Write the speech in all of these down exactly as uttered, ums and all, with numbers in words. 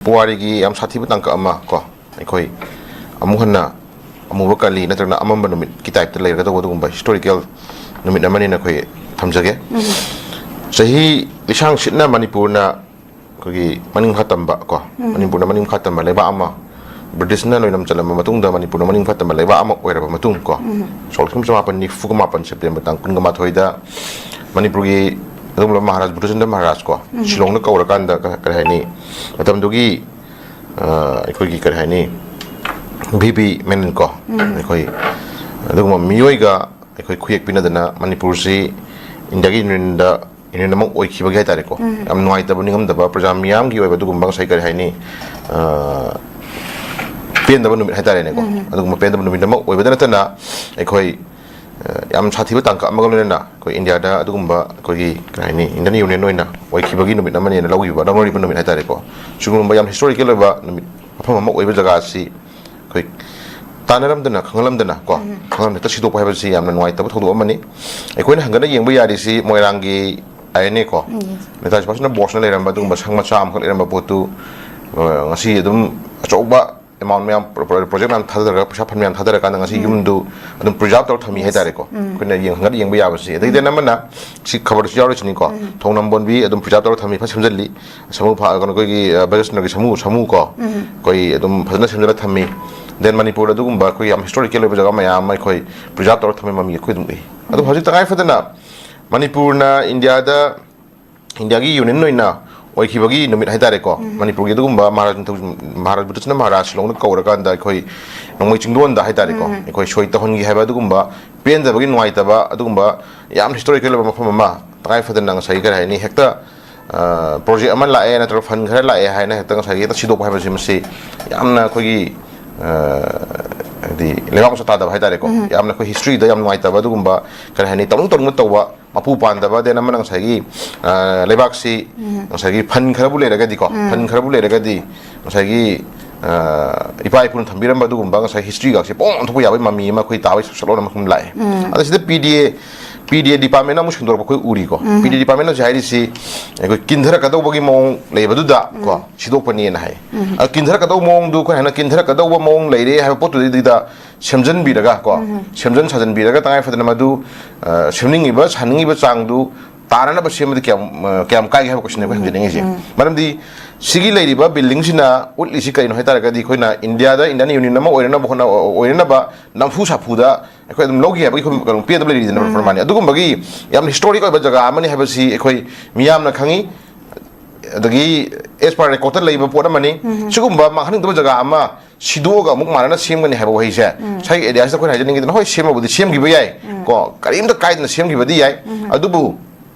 ꯄꯨꯋꯥꯔꯤꯒꯤ ꯌꯥꯝ ꯁꯥꯊꯤꯕ ꯇꯥꯡꯀꯛ ꯑꯃ ꯀꯣ, ꯑꯩꯈꯣꯏ ꯑꯃꯨꯛ ꯍꯟꯅ ꯑꯃꯨꯕ ꯀꯥꯂꯤ ꯅꯠꯇ꯭ꯔꯒꯅ ꯑꯃꯝꯕ ꯅꯨꯃꯤꯠꯀꯤ type ꯇ ꯂꯩꯔꯒꯗꯧꯕ ꯑꯗꯨꯒꯨꯝꯕ historical ꯅꯨꯃꯤꯠ ꯑꯃꯅꯤꯅ ꯑꯩꯈꯣꯏ ꯊꯝꯖꯒꯦ꯫ ꯆꯍꯤ ꯂꯤꯁꯥꯡ ꯁꯤꯠꯅ ꯃꯅꯤꯄꯨꯔꯅ ꯑꯩꯈꯣꯏꯒꯤ ꯃꯅꯤꯡ ꯃꯈꯥ ꯇꯝꯕ ꯀꯣ, ꯃꯅꯤꯄꯨꯔꯅ ꯃꯅꯤꯡ ꯃꯈꯥ ꯇꯝꯕ ꯂꯩꯕꯥꯛ ꯑꯃ, ꯕ꯭ꯔꯤꯇꯤꯁꯅ ꯅꯣꯏꯅꯝ ꯆꯜꯂꯝꯕ ꯃꯇꯨꯡꯗ ꯃꯅꯤꯄꯨꯔꯅ ꯃꯅꯤꯡ ꯃꯈꯥ ꯇꯝꯕ ꯂꯩꯕꯥꯛ ꯑꯃ ꯑꯣꯏꯔꯕ ꯃꯇꯨꯡ ꯀꯣ, ꯁꯣꯛ ꯂꯤꯁꯤꯡ ꯆꯃꯥꯄꯟ ꯅꯤꯐꯨꯒ ꯃꯥꯄꯟ September ꯇꯥꯡ ꯀꯨꯟꯒ ꯃꯥꯊꯣꯏꯗ ꯃꯅꯤꯄꯨꯔꯒꯤ ꯑꯗꯨꯒꯨꯝꯂꯕ ꯃꯍꯥꯔꯥꯖ ꯕꯨꯙꯆꯟꯗ꯭ꯔ ꯃꯍꯥꯔꯥꯖ ꯀꯣ, ꯁꯤꯂꯣꯡꯗ ꯀꯧꯔꯀꯥꯟꯗ ꯀ-, ꯀꯔꯤ ꯍꯥꯏꯅꯤ, ꯃꯇꯝꯗꯨꯒꯤ, ꯑ, ꯑꯩꯈꯣꯏꯒꯤ ꯀꯔꯤ ꯍꯥꯏꯅꯤ, ꯚꯤ ꯄꯤ ꯃꯦꯅꯟ ꯀꯣ, ꯑꯩꯈꯣꯏ ꯑꯗꯨꯒꯨꯝꯕ ꯃꯤꯑꯣꯏꯒ ꯑꯩꯈꯣꯏ ꯈꯨꯌꯦꯛ ꯄꯤꯅꯗꯅ ꯃꯅꯤꯄꯨꯔꯁꯤ ꯏꯟꯗꯤꯌꯥꯒꯤ ꯌꯨꯅꯤꯌꯟꯗ, ꯌꯨꯅꯤꯌꯟ ꯑꯃ ꯑꯣꯏꯈꯤꯕꯒꯤ ꯍꯥꯏꯇꯥꯔꯦꯀꯣ, ꯌꯥꯝ ꯅꯨꯡꯉꯥꯏꯇꯕ, ꯅꯤꯡꯉꯝꯗꯕ, ꯄ꯭ꯔꯖꯥ ꯃꯤꯌꯥꯝꯒꯤ ꯑꯣꯏꯕ ꯑꯗꯨꯒꯨꯝꯕ ꯉꯁꯥꯏ ꯀꯔꯤ ꯍꯥꯏꯅꯤ, ꯑ, ꯄꯦꯟꯗꯕ ꯅꯨꯃꯤꯠ ꯍꯥꯏꯇꯥꯔꯦꯅꯦꯀꯣ꯫ ꯑꯗꯨꯒꯨꯝꯕ ꯄꯦꯟꯗꯕ ꯅꯨꯃꯤꯠ ꯑꯃ ꯑꯣꯏꯕꯗ ꯅꯠꯇꯅ ꯑꯩꯈꯣꯏ, ꯑ, ꯌꯥꯝ ꯁꯥꯊꯤꯕ ꯇꯥꯡꯀꯛ ꯑꯃꯒ ꯂꯣꯏꯅꯅ ꯑꯩꯈꯣꯏ ꯏꯟꯗꯤꯌꯥꯗ ꯑꯗꯨꯒꯨꯝꯕ ꯑꯩꯈꯣꯏꯒꯤ ꯀꯔꯤ ꯍꯥꯏꯅꯤ, ꯏꯟꯗꯤꯌꯟ ꯌꯨꯅꯤꯌꯟ ꯑꯣꯏꯅ ꯑꯣꯏꯈꯤꯕꯒꯤ ꯅꯨꯃꯤꯠ ꯑꯃꯅꯦꯅ ꯂꯧꯈꯤꯕ, ꯂꯧꯅꯔꯤꯕ ꯅꯨꯃꯤꯠ ꯍꯥꯏꯇꯥꯔꯦꯀꯣ꯫ ꯁꯤꯒꯨꯝꯕ ꯌꯥꯝ historical ꯑꯣꯏꯕ ꯅꯨꯃꯤꯠ, ꯃꯐꯝ ꯑꯃ ꯑꯣꯏꯕ ꯖꯒꯥ ꯑꯁꯤ ꯑꯩꯈꯣꯏ ꯇꯥꯟꯅꯔꯝꯗꯅ, ꯈꯪꯍꯜꯂꯝꯗꯅ ꯀꯣ, ꯈꯪꯍꯜꯂꯝꯗꯅ ꯍꯦꯛꯇ ꯁꯤꯗꯣꯛꯄ ꯍꯥꯏꯕꯁꯤ ꯌꯥꯝꯅ ꯅꯨꯡꯉꯥꯏꯇꯕ ꯊꯧꯗꯣꯛ ꯑꯃꯅꯤ꯫ ꯑꯩꯈꯣꯏꯅ ꯍꯪꯒꯠꯅ ꯌꯦꯡꯕ ꯌꯥꯔꯤꯁꯤ ꯃꯣꯏꯔꯥꯡꯒꯤ ꯑꯥꯏ ꯑꯦꯟ ꯑꯦ ꯀꯣ, ꯅꯦꯇꯥꯖꯤ ꯁꯨꯚꯥꯁ ꯆꯟꯗ꯭ꯔ ꯕꯣꯁꯅ ꯂꯩꯔꯝꯕ ꯑꯗꯨꯒꯨꯝꯕ ꯁꯪ ꯃꯆꯥ ꯑꯃꯈꯛ ꯂꯩꯔꯝꯕ ꯄꯣꯠꯇꯨ, ꯑ, ꯉꯁꯤ ꯑꯗꯨꯝ ꯑꯆꯧꯕ amount ꯃꯌꯥꯝ, ꯄ꯭ꯔꯣ-, ꯄ꯭ꯔꯣ-, project ꯃꯌꯥꯝ ꯊꯥꯗꯔꯒ, ꯄꯩꯁꯥ fund ꯃꯌꯥꯝ ꯊꯥꯗꯔꯀꯥꯟꯗ ꯉꯁꯤ ꯌꯨꯝꯗꯨ ꯑꯗꯨꯝ preserve ꯇꯧꯔ ꯊꯝꯃꯤ ꯍꯥꯏꯇꯥꯔꯦꯀꯣ꯫ ꯑꯩꯈꯣꯏꯅ ꯌꯦꯡ-, ꯍꯪꯒꯠ ꯌꯦꯡꯕ ꯌꯥꯕꯁꯤ꯫ ꯑꯗꯒꯤ then ꯑꯃꯅ ꯁꯤ ꯈꯕꯔꯗꯁꯨ ꯌꯥꯎꯔꯤꯁꯤꯅꯤꯀꯣ, ꯊꯣꯡꯅꯝꯕꯣꯟꯕꯤ ꯑꯗꯨꯝ preserve ꯇꯧꯔ ꯊꯝꯃꯤ, ꯐꯖꯅ ꯁꯦꯝꯖꯤꯜꯂꯤ꯫ ꯁꯥꯃꯨ ꯐꯥ-, ꯀꯩꯅꯣ, ꯑꯩꯈꯣꯏꯒꯤ, ꯑ, ꯕ꯭ꯔꯖꯁ꯭ꯔꯤꯅꯒꯤ ꯁꯥꯃꯨ, ꯁꯥꯃꯨ ꯀꯣ, ꯑꯩꯈꯣꯏ ꯑꯗꯨꯝ ꯐꯖꯅ ꯁꯦꯝꯖꯤꯜꯂ ꯊꯝꯃꯤ꯫ Then ꯃꯅꯤꯄꯨꯔꯗ ꯑꯗꯨꯒꯨꯝꯕ ꯑꯩꯈꯣꯏ ꯌꯥꯝ historical ꯑꯣꯏꯕ ꯖꯒꯥ ꯃꯌꯥꯝ ꯑꯃ ꯑꯩꯈꯣꯏ preserve ꯇꯧꯔ ꯊꯝꯃꯤ, ꯃꯃꯤ ꯑꯩꯈꯣꯏ ꯑꯗꯨꯝ ꯎꯏ꯫ ꯑꯗꯣ ꯍꯧꯖꯤꯛ ꯇꯉꯥꯏ ꯐꯗꯅ ꯃꯅꯤꯄꯨꯔꯅ ꯏꯟꯗꯤꯌꯥꯗ, ꯏꯟꯗꯤꯌꯥꯒꯤ ꯌꯨꯅꯤꯌꯟ ꯑꯣꯏꯅ ꯑꯣꯏꯈꯤꯕꯒꯤ ꯅꯨꯃꯤꯠ ꯍꯥꯏꯇꯥꯔꯦꯀꯣ, ꯃꯅꯤꯄꯨꯔꯒꯤ ꯑꯗꯨꯒꯨꯝꯕ ꯃꯍꯥꯔꯥꯖ ꯅꯤꯡꯊꯧ-, ꯃꯍꯥꯔꯥꯖ ꯕꯨꯙꯆꯟꯗ꯭ꯔ ꯃꯍꯥꯔꯥꯖ ꯁꯤꯂꯣꯡꯗ ꯀꯧꯔꯀꯥꯟꯗ ꯑꯩꯈꯣꯏ ꯅꯣꯡꯃꯩ ꯆꯤꯡꯗꯣꯟꯗ ꯍꯥꯏꯇꯥꯔꯦꯀꯣ, ꯑꯩꯈꯣꯏ ꯁꯣꯏ ꯇꯧꯍꯟꯈꯤ ꯍꯥꯏꯕ ꯑꯗꯨꯒꯨꯝꯕ ꯄꯦꯟꯗꯕꯒꯤ, ꯅꯨꯡꯉꯥꯏꯇꯕ ꯑꯗꯨꯒꯨꯝꯕ ꯌꯥꯝ historical ꯑꯣꯏꯕ ꯃꯐꯝ ꯑꯃ ꯇꯉꯥꯏ ꯐꯗꯅ ꯉꯁꯥꯏꯒꯤ ꯀꯔꯤ ꯍꯥꯏꯅꯤ, ꯍꯦꯛꯇ, ꯑ, project ꯑꯃ ꯂꯥꯛꯑꯦ ꯅꯠꯇ꯭ꯔꯒ fund ꯈꯔ ꯂꯥꯛꯑꯦ ꯍꯥꯏꯅ ꯍꯦꯛꯇ ꯉꯁꯥꯏꯒꯤ ꯍꯦꯛꯇ ꯁꯤꯗꯣꯛꯄ ꯍꯥꯏꯕꯁꯤ ꯃꯁꯤ ꯌꯥꯝꯅ ꯑꯩꯈꯣꯏꯒꯤ, ꯑ, ꯍꯥꯏꯗꯤ ꯂꯩꯕꯥꯛ ꯃꯆꯥ ꯇꯥꯗꯕ ꯍꯥꯏꯇꯥꯔꯦꯀꯣ, ꯌꯥꯝꯅ ꯑꯩꯈꯣꯏ history ꯗ ꯌꯥꯝ ꯅꯨꯡꯉꯥꯏꯇꯕ ꯑꯗꯨꯒꯨꯝꯕ ꯀꯔꯤ ꯍꯥꯏꯅꯤ, ꯇꯧꯅꯤꯡ ꯇꯧꯅꯤꯡꯕ ꯇꯧꯕ ꯃꯄꯨ ꯄꯥꯟꯗꯕ, then ꯑꯃꯅ ꯉꯁꯥꯏꯒꯤ, ꯑ, ꯂꯩꯕꯥꯛꯁꯤ ꯉꯁꯥꯏꯒꯤ fund ꯈꯔꯕꯨ ꯂꯩꯔꯒꯗꯤꯀꯣ, fund ꯈꯔꯕꯨ ꯂꯩꯔꯒꯗꯤ ꯉꯁꯥꯏꯒꯤ, ꯑ, ꯏꯄꯥ ꯏꯄꯨꯅ ꯊꯝꯕꯤꯔꯝꯕ ꯑꯗꯨꯒꯨꯝꯕ ꯉꯁꯥꯏ history ꯒꯥꯛꯁꯦ ꯄꯣꯡ ꯑꯣꯟꯊꯣꯛꯄ ꯌꯥꯕꯒꯤ ꯃꯃꯤ ꯑꯃ ꯑꯩꯈꯣꯏ ꯇꯥꯕꯒꯤ ꯁꯛꯂꯣꯟ ꯑꯃ ꯂꯥꯛꯑꯦ꯫ ꯑꯗ ꯁꯤꯗ P D A ꯄꯤ ꯗꯤ ꯑꯦ ꯗꯤꯄꯥꯔꯠꯃꯦꯟꯅ ꯑꯃꯨꯛ ꯁꯦꯡꯗꯣꯔꯛꯄ ꯑꯩꯈꯣꯏ ꯎꯔꯤꯀꯣ꯫ ꯎꯝ꯫ ꯄꯤ ꯗꯤ ꯑꯦ ꯗꯤꯄꯥꯔꯠꯃꯦꯟꯅ ꯍꯧꯖꯤꯛ ꯍꯥꯏꯔꯤꯁꯤ ꯑꯩꯈꯣꯏ ꯀꯤꯟꯊꯔꯛꯀꯗꯧꯕꯒꯤ ꯃꯑꯣꯡ ꯂꯩꯕꯗꯨꯗ ꯀꯣ, ꯎꯝ꯫ ꯁꯤꯗꯣꯛꯄꯅꯦꯅ ꯍꯥꯏ꯫ ꯎꯝ꯫ ꯑꯗꯣ ꯀꯤꯟꯊꯔꯛꯀꯗꯧꯕ ꯃꯑꯣꯡꯗꯨ ꯑꯩꯈꯣꯏ ꯍꯥꯏꯅ ꯀꯤꯟꯊꯔꯛꯀꯗꯧꯕ ꯃꯑꯣꯡ ꯂꯩꯔꯦ ꯍꯥꯏꯕ ꯄꯣꯠꯇꯨꯗꯩꯗꯨꯗ ꯁꯦꯝꯖꯤꯟꯕꯤꯔꯒ ꯀꯣ, ꯎꯝ꯫ ꯁꯦꯝꯖꯤꯟ ꯁꯥꯖꯤꯟꯕꯤꯔꯒ ꯇꯉꯥꯏ ꯐꯗꯅ ꯃꯗꯨ, ꯑ, ꯁꯦꯝꯅꯤꯡꯉꯤꯕ ꯁꯥꯅꯤꯡꯉꯤꯕ ꯆꯥꯡꯗꯨ ꯇꯥꯅꯅꯕ ꯁꯦꯝꯕꯗꯤ ꯀꯌꯥꯝ, ꯑ, ꯀꯌꯥꯝ ꯀꯥꯏꯒꯦ ꯍꯥꯏꯕ ꯀꯣꯏꯁꯟꯅꯦ ꯑꯩꯈꯣꯏ ꯎꯝ꯫ ꯍꯪꯖꯅꯤꯡꯉꯤꯁꯦ꯫ ꯎꯝ꯫ ꯃꯔꯝꯗꯤ ꯁꯤꯒꯤ ꯂꯩꯔꯤꯕ ꯕꯤꯜꯗꯤꯡꯁꯤꯅ ꯎꯠꯂꯤꯁꯤ ꯀꯔꯤꯅꯣ ꯍꯥꯏ ꯇꯥꯔꯒꯗꯤ, ꯑꯩꯈꯣꯏꯅ ꯏꯟꯗꯤꯌꯥꯗ ꯏꯟꯗꯤꯌꯟ ꯌꯨꯅꯤꯌꯟ ꯑꯃ ꯑꯣꯏꯅꯅꯕ ꯍꯣꯠꯅ-, ꯑꯣꯏꯅꯅꯕ ꯅꯝꯐꯨ ꯁꯥꯐꯨꯗ ꯑꯩꯈꯣꯏ ꯑꯗꯨꯝ ꯂꯧꯈꯤ ꯍꯥꯏꯕꯒꯤ ꯑꯩꯈꯣꯏ ꯀꯩꯅꯣ ꯄꯦ ꯑꯗꯨꯝ ꯂꯩꯔꯤꯗꯅ, ꯎꯝ꯫ ꯄ꯭ꯔꯃꯥꯟꯅꯤ꯫ ꯑꯗꯨꯒꯨꯝꯕꯒꯤ ꯌꯥꯝ ꯍꯤꯁꯇꯣꯔꯤꯛ ꯑꯣꯏꯕ ꯖꯒꯥ ꯑꯃꯅꯤ ꯍꯥꯏꯕꯁꯤ ꯑꯩꯈꯣꯏ ꯃꯤꯌꯥꯝꯅ ꯈꯪꯉꯤ꯫ ꯑꯗꯒꯤ as per record ꯇ ꯂꯩꯕ ꯄꯣꯠ ꯑꯃꯅꯤ꯫ ꯎꯝ꯫ ꯁꯤꯒꯨꯝꯕ ꯃꯥꯡꯍꯟꯅꯤꯡꯗꯕ ꯖꯒꯥ ꯑꯃ ꯁꯤꯗꯣꯛꯑꯒ ꯑꯃꯨꯛ ꯃꯥꯟꯅꯅ ꯁꯦꯝꯒꯅꯤ ꯍꯥꯏꯕ ꯋꯥꯍꯩꯁꯦ, ꯎꯝ꯫ ꯁ꯭ꯋꯥꯏꯒꯤ ꯑꯦꯔꯤꯌꯥꯁꯤꯗ ꯑꯩꯈꯣꯏꯅ ꯍꯥꯏꯖꯅꯤꯡꯉꯤꯗꯅ, ꯍꯣꯏ, ꯁꯦꯝꯃꯕꯨꯗꯤ ꯁꯦꯝꯈꯤꯕ ꯌꯥꯏ, ꯎꯝ꯫ ꯀꯣ, ꯀꯔꯤꯝꯇ ꯀꯥꯏꯗꯅ ꯁꯦꯝꯈꯤꯕꯗꯤ ꯌꯥꯏ꯫ ꯎꯝ꯫ ꯑꯗꯨꯕꯨ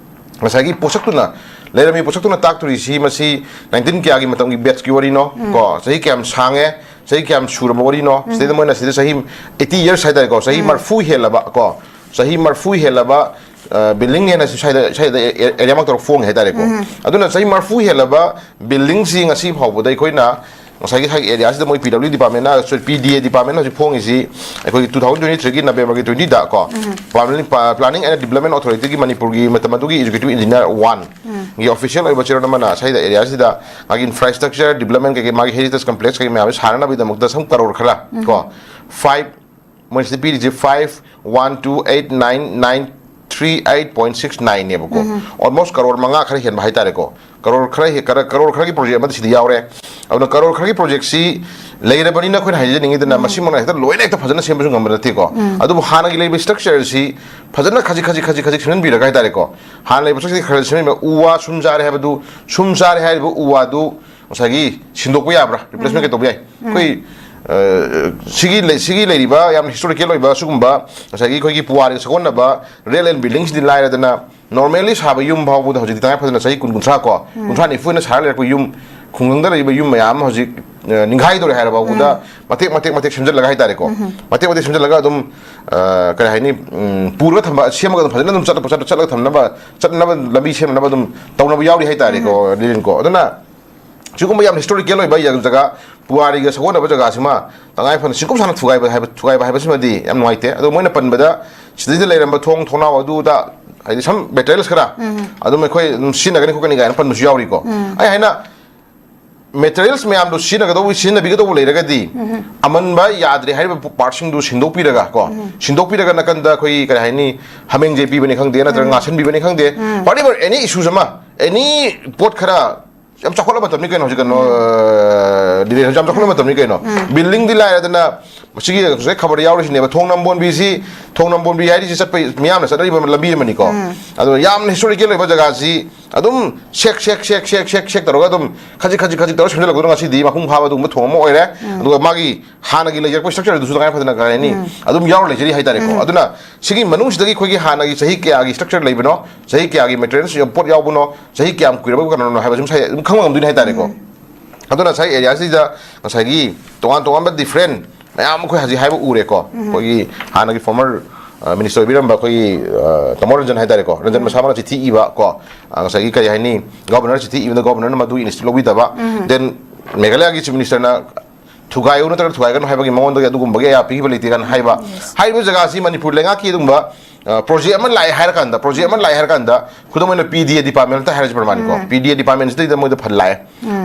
ꯉꯁꯥꯏꯒꯤ ꯄꯣꯠꯁꯛꯇꯨꯅ, ꯂꯩꯔꯝꯃꯤ ꯄꯣꯠꯁꯛꯇꯨꯅ ꯇꯥꯛꯇꯣꯔꯤꯁꯤ ꯃꯁꯤ ꯅꯥꯏꯟꯇꯤꯟ ꯀꯌꯥꯒꯤ ꯃꯇꯝꯒꯤ ꯕꯦꯠꯁꯀꯤ ꯋꯥꯔꯤꯅꯣ, ꯎꯝ꯫ ꯀꯣ, ꯆꯍꯤ ꯀꯌꯥꯝ ꯁꯥꯡꯉꯦ, ꯆꯍꯤ ꯀꯌꯥꯝ ꯁꯨꯔꯕ ꯋꯥꯔꯤꯅꯣ, ꯎꯝ꯫ ꯁꯤꯗꯩꯗ ꯃꯣꯏꯅ ꯁꯤꯗ ꯆꯍꯤ ꯑꯩꯠꯇꯤ ꯌꯔꯁ ꯍꯥꯏꯇꯥꯔꯦꯀꯣ, ꯆꯍꯤ ꯎꯝ꯫ ꯃꯔꯐꯨ ꯍꯦꯜꯂꯕ, ꯀꯣ, ꯆꯍꯤ ꯃꯔꯐꯨ ꯍꯦꯜꯂꯕ, ꯑ, ꯕꯤꯜꯗꯤꯡꯅꯦꯅ ꯁ꯭ꯋꯥꯏꯗ, ꯁ꯭ꯋꯥꯏꯗ ꯑꯦ-, ꯑꯦꯔꯤꯌꯥꯃꯛ ꯇꯧꯔꯒ ꯐꯣꯡꯉꯦ ꯍꯥꯏꯇꯥꯔꯦꯀꯣ꯫ ꯎꯝ꯫ ꯑꯗꯨꯅ ꯆꯍꯤ ꯃꯔꯐꯨ ꯍꯦꯜꯂꯕ ꯕꯤꯜꯗꯤꯡꯁꯤ ꯉꯁꯤ ꯐꯥꯎꯕꯗ ꯑꯩꯈꯣꯏꯅ ꯉꯁꯥꯏꯒꯤ ꯁ꯭ꯋꯥꯏꯒꯤ ꯑꯦꯔꯤꯌꯥꯁꯤꯗ ꯃꯣꯏ ꯄꯤ ꯗꯕ꯭ꯂꯤꯎ ꯗꯤꯄꯥꯔꯠꯃꯦꯟꯅ, ꯄꯤ ꯗꯤ ꯑꯦ ꯗꯤꯄꯥꯔꯠꯃꯦꯟꯅ ꯍꯧꯖꯤꯛ ꯐꯣꯡꯉꯤꯁꯤ ꯑꯩꯈꯣꯏꯒꯤ two thousand twenty three ꯒꯤ November ꯒꯤ twenty ꯗ ꯀꯣ, ꯎꯝ꯫ Planning, Planning and Development Authority ꯒꯤ ꯃꯅꯤꯄꯨꯔꯒꯤ ꯃꯇꯝ ꯑꯗꯨꯒꯤ Executive Engineer one ꯎꯝ꯫ ꯒꯤ official ꯑꯣꯏꯕ ꯆꯦꯔꯣꯜ ꯑꯃꯅ ꯁ꯭ꯋꯥꯏꯗ ꯑꯦꯔꯤꯌꯥꯁꯤꯗ ꯃꯥꯒꯤ infrastructure development ꯀꯩꯀꯩ, ꯃꯥꯒꯤ heritage complex ꯀꯩꯀꯩ ꯃꯌꯥꯝꯁꯤ ꯁꯥꯅꯅꯕꯒꯤꯗꯃꯛꯇ ꯁꯨꯝ ꯀꯔꯣꯔ ꯈꯔ ꯎꯝ꯫ ꯀꯣ, five ꯃꯣꯏꯁꯤꯗ ꯄꯤꯔꯤꯁꯦ five one two eight nine nine three eight point six nine ꯅꯦꯕꯀꯣ꯫ ꯎꯝ꯫ Almost ꯀꯔꯣꯔ ꯃꯉꯥ ꯈꯔ ꯍꯦꯟꯕ ꯍꯥꯏꯇꯥꯔꯦꯀꯣ꯫ ꯀꯔꯣꯔ ꯈꯔ ꯍꯦ-, ꯀꯔ-, ꯀꯔꯣꯔ ꯈꯔꯒꯤ ꯄ꯭ꯔꯣꯖꯦꯛ ꯑꯃꯗꯤ ꯁꯤꯗ ꯌꯥꯎꯔꯦ꯫ ꯑꯗꯨꯅ ꯀꯔꯣꯔ ꯈꯔꯒꯤ ꯄ꯭ꯔꯣꯖꯦꯛꯁꯤ ꯂꯩꯔꯕꯅꯤꯅ ꯑꯩꯈꯣꯏꯅ ꯍꯥꯏꯖꯅꯤꯡꯉꯤꯗꯅ, ꯎꯝ꯫ ꯃꯁꯤꯃꯛꯅ ꯍꯦꯛꯇ ꯂꯣꯏꯅ ꯍꯦꯛꯇ ꯐꯖꯅ ꯁꯦꯝꯕꯁꯨ ꯉꯝꯕ ꯅꯠꯇꯦꯀꯣ꯫ ꯎꯝ꯫ ꯑꯗꯨꯕꯨ ꯍꯥꯟꯅꯒꯤ ꯂꯩꯔꯤꯕ structure ꯁꯤ ꯐꯖꯅ ꯈꯖꯤꯛ ꯈꯖꯤꯛ ꯈꯖꯤꯛ ꯈꯖꯤꯛ ꯁꯦꯝꯖꯤꯟꯕꯤꯔꯒ ꯍꯥꯏꯇꯥꯔꯦꯀꯣ꯫ ꯍꯥꯟꯅ ꯂꯩꯕ structure ꯁꯤ ꯈꯔ ꯁꯦꯝꯖꯤꯟꯕ, ꯎ ꯋꯥ ꯁꯨꯝ ꯆꯥꯔꯦ ꯍꯥꯏꯕꯗꯨ, ꯁꯨꯝ ꯆꯥꯔꯦ ꯍꯥꯏꯔꯤꯕ ꯎ ꯋꯥꯗꯨ ꯉꯁꯥꯏꯒꯤ ꯁꯤꯟꯗꯣꯛꯄ ꯌꯥꯕ꯭ꯔꯥ, replacement ꯎꯝ꯫ ꯀꯩ ꯇꯧꯕ ꯌꯥꯏ? ꯎꯝ꯫ ꯑꯩꯈꯣꯏ, ꯑ, ꯁꯤꯒꯤ ꯂꯩ-, ꯁꯤꯒꯤ ꯂꯩꯔꯤꯕ ꯌꯥꯝ historical ꯑꯣꯏꯕ ꯁꯤꯒꯨꯝꯕ ꯉꯁꯥꯏꯒꯤ ꯑꯩꯈꯣꯏꯒꯤ ꯄꯨꯋꯥꯔꯤꯒ ꯁꯥꯒꯣꯟꯅꯕ real and building CD ꯂꯥꯏꯔꯗꯅ, normally ꯁꯥꯕ ꯌꯨꯝ ꯐꯥꯎꯕꯗ ꯍꯧꯖꯤꯛꯇꯤ ꯇꯉꯥꯏ ꯐꯗꯅ ꯆꯍꯤ ꯀꯨꯟ ꯀꯨꯟꯊ꯭ꯔꯥ ꯀꯣ, ꯎꯝ꯫ ꯀꯨꯟꯊ꯭ꯔꯥ ꯅꯤꯐꯨ ꯍꯦꯟꯅ ꯁꯥꯔ ꯂꯩꯔꯛꯄ ꯌꯨꯝ, ꯈꯨꯡꯒꯪꯗ ꯂꯩꯔꯤꯕ ꯌꯨꯝ ꯃꯌꯥꯝ ꯑꯃ ꯍꯧꯖꯤꯛ, ꯑ, ꯅꯤꯡꯈꯥꯏꯗꯧꯔꯦ ꯍꯥꯏꯔ ꯐꯥꯎꯕꯗ ꯎꯝ꯫ ꯃꯇꯦꯛ ꯃꯇꯦꯛ ꯃꯇꯦꯛ ꯁꯦꯝꯖꯤꯜꯂꯒ ꯍꯥꯏꯇꯥꯔꯦꯀꯣ, ꯎꯝ꯫ ꯃꯇꯦꯛ ꯃꯇꯦꯛ ꯁꯦꯝꯖꯤꯜꯂꯒ ꯑꯗꯨꯝ, ꯑ, ꯀꯔꯤ ꯍꯥꯏꯅꯤ, ꯎꯝ, ꯄꯨꯔꯒ ꯊꯝꯕ, ꯁꯦꯝꯃꯒ ꯑꯗꯨꯝ ꯐꯖꯅ ꯑꯗꯨꯝ ꯆꯠꯄ, ꯆꯠꯄ, ꯆꯠꯂꯒ ꯊꯝꯅꯕ, ꯆꯠꯅꯕ ꯂꯝꯕꯤ ꯁꯦꯝꯅꯕ ꯑꯗꯨꯝ ꯇꯧꯅꯕ ꯌꯥꯎꯔꯤ ꯍꯥꯏꯇꯥꯔꯦꯀꯣ, ꯎꯝ꯫ ꯂꯤꯂꯤꯟꯀꯣ꯫ ꯑꯗꯨꯅ ꯁꯤꯒꯨꯝꯕ ꯌꯥꯝ ꯍꯤꯁꯇꯣꯔꯤꯀꯦꯜ ꯑꯣꯏꯕ ꯖꯒꯥ, ꯄꯨꯋꯥꯔꯤꯒ ꯁꯥꯒꯣꯟꯅꯕ ꯖꯒꯥꯁꯤꯃ ꯇꯉꯥꯏ ꯐꯗꯅ ꯁꯤꯡꯀꯨꯞ ꯁꯥꯟꯅ ꯊꯨꯒꯥꯏꯕ ꯍꯥꯏꯕ, ꯊꯨꯒꯥꯏꯕ ꯍꯥꯏꯕꯁꯤꯃꯗꯤ ꯌꯥꯝ ꯅꯨꯡꯉꯥꯏꯇꯦ꯫ ꯑꯗꯣ ꯃꯣꯏꯅ ꯄꯟꯕꯗ ꯁꯤꯗꯩꯗ ꯂꯩꯔꯝꯕ ꯊꯣꯡ ꯊꯣꯡꯅꯥꯎ ꯑꯗꯨꯗ, ꯍꯥꯏꯗꯤ some materials ꯈꯔ ꯑꯗꯨꯝ ꯑꯩꯈꯣꯏ ꯑꯗꯨꯝ ꯁꯤꯖꯤꯟꯅꯒꯅꯤ ꯈꯣꯠꯀꯅꯤ ꯀꯥꯏꯅ ꯄꯟꯕꯁꯨ ꯌꯥꯎꯔꯤꯀꯣ꯫ ꯑꯩ ꯍꯥꯏꯅ materials ꯃꯌꯥꯝꯗꯣ ꯁꯤꯖꯤꯟꯅꯒꯗꯧꯕ, ꯁꯤꯖꯤꯟꯅꯕꯤꯒꯗꯧꯕ ꯂꯩꯔꯒꯗꯤ, ꯑꯃꯟꯕ ꯌꯥꯗ꯭ꯔꯦ ꯍꯥꯏꯔꯤꯕ parts ꯁꯤꯡꯗꯨ ꯁꯤꯟꯗꯣꯛꯄꯤꯔꯒ ꯀꯣ, ꯁꯤꯟꯗꯣꯛꯄꯤꯔꯒ ꯅꯥꯀꯟꯗ ꯑꯩꯈꯣꯏꯒꯤ ꯀꯔꯤ ꯍꯥꯏꯅꯤ, ꯍꯥꯃꯦꯡꯖꯦ ꯄꯤꯕꯅꯤ ꯈꯪꯗꯦ, ꯅꯠꯇ꯭ꯔꯒ ꯉꯥꯁꯟꯕꯤꯕꯅꯤ ꯈꯪꯗꯦ, whatever, any issues ꯑꯃ, any ꯄꯣꯠ ꯈꯔ, ꯌꯥꯝ ꯆꯥꯎꯈꯠꯂꯕ ꯃꯇꯝꯅꯤ ꯀꯩꯅꯣ ꯍꯧꯖꯤꯛ, ꯀꯩꯅꯣ, ꯑ, ꯗꯤꯅꯦꯁ, ꯌꯥꯝ ꯆꯥꯎꯈꯠꯂꯕ ꯃꯇꯝꯅꯤ ꯀꯩꯅꯣ꯫ Building ꯗꯤ ꯂꯥꯏꯔꯗꯅ, ꯃꯁꯤꯒꯤ ꯉꯁꯥꯏ ꯈꯕꯔꯗ ꯌꯥꯎꯔꯤꯁꯤꯅꯦꯕ, ꯊꯣꯡ ꯅꯝꯕꯣꯟꯕꯤꯁꯤ, ꯊꯣꯡ ꯅꯝꯕꯣꯟꯕꯤ ꯍꯥꯏꯔꯤꯁꯤ ꯆꯠꯄ, ꯃꯤꯌꯥꯝꯅ ꯆꯠꯅꯔꯤꯕ ꯂꯝꯕꯤ ꯑꯃꯅꯤꯀꯣ꯫ ꯑꯗꯣ ꯌꯥꯝꯅ ꯍꯤꯁꯇꯣꯔꯤꯀꯦꯜ ꯑꯣꯏꯕ ꯖꯒꯥꯁꯤ ꯑꯗꯨꯝ ꯁꯦꯛ, ꯁꯦꯛ, ꯁꯦꯛ, ꯁꯦꯛ, ꯁꯦꯛ, ꯁꯦꯛ ꯇꯧꯔꯒ ꯑꯗꯨꯝ ꯈꯖꯤꯛ, ꯈꯖꯤꯛ, ꯈꯖꯤꯛ ꯇꯧꯔꯒ ꯁꯦꯝꯖꯤꯜꯂꯛꯄꯗꯨꯅ ꯉꯁꯤꯗꯤ ꯃꯄꯨꯡ ꯐꯥꯕ ꯑꯗꯨꯒꯨꯝꯕ ꯊꯣꯡ ꯑꯃ ꯑꯣꯏꯔꯦ꯫ ꯑꯗꯨꯒ ꯃꯥꯒꯤ ꯍꯥꯟꯅꯒꯤ ꯂꯩꯖꯔꯛꯄ structure ꯗꯨꯁꯨ ꯇꯉꯥꯏ ꯐꯗꯅ ꯀꯩ ꯍꯥꯏꯅꯤ, ꯑꯗꯨꯝ ꯌꯥꯎꯔ ꯂꯩꯖꯔꯤ ꯍꯥꯏꯇꯥꯔꯦꯀꯣ꯫ ꯑꯗꯨꯅ ꯁꯤꯒꯤ ꯃꯅꯨꯡꯁꯤꯗꯒꯤ ꯑꯩꯈꯣꯏꯒꯤ ꯍꯥꯟꯅꯒꯤ ꯆꯍꯤ ꯀꯌꯥꯒꯤ structure ꯂꯩꯕꯅꯣ, ꯆꯍꯤ ꯀꯌꯥꯒꯤ materials ꯄꯣꯠ ꯌꯥꯎꯕꯅꯣ, ꯆꯍꯤ ꯀꯌꯥꯝ ꯀꯨꯏꯔꯕ ꯀꯩꯅꯣꯅꯣ ꯍꯥꯏꯕꯁꯤ ꯉꯁꯥꯏ ꯑꯗꯨꯝ ꯈꯪꯕ ꯉꯝꯗꯣꯏꯅꯤ ꯍꯥꯏꯇꯥꯔꯦꯀꯣ꯫ ꯑꯗꯨꯅ ꯉꯁꯥꯏ area ꯁꯤꯗ ꯉꯁꯥꯏꯒꯤ ꯇꯣꯉꯥꯟ ꯇꯣꯉꯥꯟꯕ different ꯃꯌꯥꯝ ꯑꯩꯈꯣꯏ ꯍꯧꯖꯤꯛ ꯍꯥꯏꯕ ꯎꯔꯦꯀꯣ꯫ ꯑꯩꯈꯣꯏꯒꯤ ꯍꯥꯟꯅꯒꯤ former, ꯑ, minister ꯑꯣꯏꯕꯤꯔꯝꯕ ꯑꯩꯈꯣꯏꯒꯤ, ꯑ, ꯇꯥꯃꯣ ꯔꯟꯖꯟ ꯍꯥꯏꯇꯥꯔꯦꯀꯣ, ꯔꯟꯖꯟ ꯃꯁꯥꯃꯛꯅ ꯆꯤꯊꯤ ꯏꯕ ꯀꯣ, ꯑ, ꯉꯁꯥꯏꯒꯤ ꯀꯔꯤ ꯍꯥꯏꯅꯤ, governor ꯆꯤꯊꯤ ꯏꯕꯗ governor ꯅ ꯃꯗꯨ initiative ꯂꯧꯕꯤꯗꯕ, then ꯃꯦꯘꯥꯂꯌꯥꯒꯤ chief minister ꯅ ꯊꯨꯒꯥꯏꯌꯨ ꯅꯠꯇ꯭ꯔꯒ ꯊꯨꯒꯥꯏꯒꯅꯨ ꯍꯥꯏꯕꯒꯤ ꯃꯉꯣꯟꯗꯒꯤ ꯑꯗꯨꯒꯨꯝꯕꯒꯤ ꯑꯌꯥ ꯄꯤꯈꯤꯕ ꯂꯩꯇꯦ ꯀꯥꯏꯅ ꯍꯥꯏꯕ꯫ ꯍꯥꯏꯔꯤꯕ ꯖꯒꯥꯁꯤ ꯃꯅꯤꯄꯨꯔ ꯂꯩꯉꯥꯛꯀꯤ ꯑꯗꯨꯒꯨꯝꯕ, ꯑ, project ꯑꯃ ꯂꯥꯛꯑꯦ ꯍꯥꯏꯔ ꯀꯥꯟꯗ, project ꯑꯃ ꯂꯥꯛꯑꯦ ꯍꯥꯏꯔ ꯀꯥꯟꯗ, ꯈꯨꯗꯝ ꯑꯣꯏꯅ P D A department ꯑꯝꯇ ꯍꯥꯏꯔꯁꯤ ꯄ꯭ꯔꯃꯥꯟꯅꯤꯀꯣ, P D A department ꯁꯤꯗꯩꯗ ꯃꯣꯏꯗ fund ꯂꯥꯛꯑꯦ,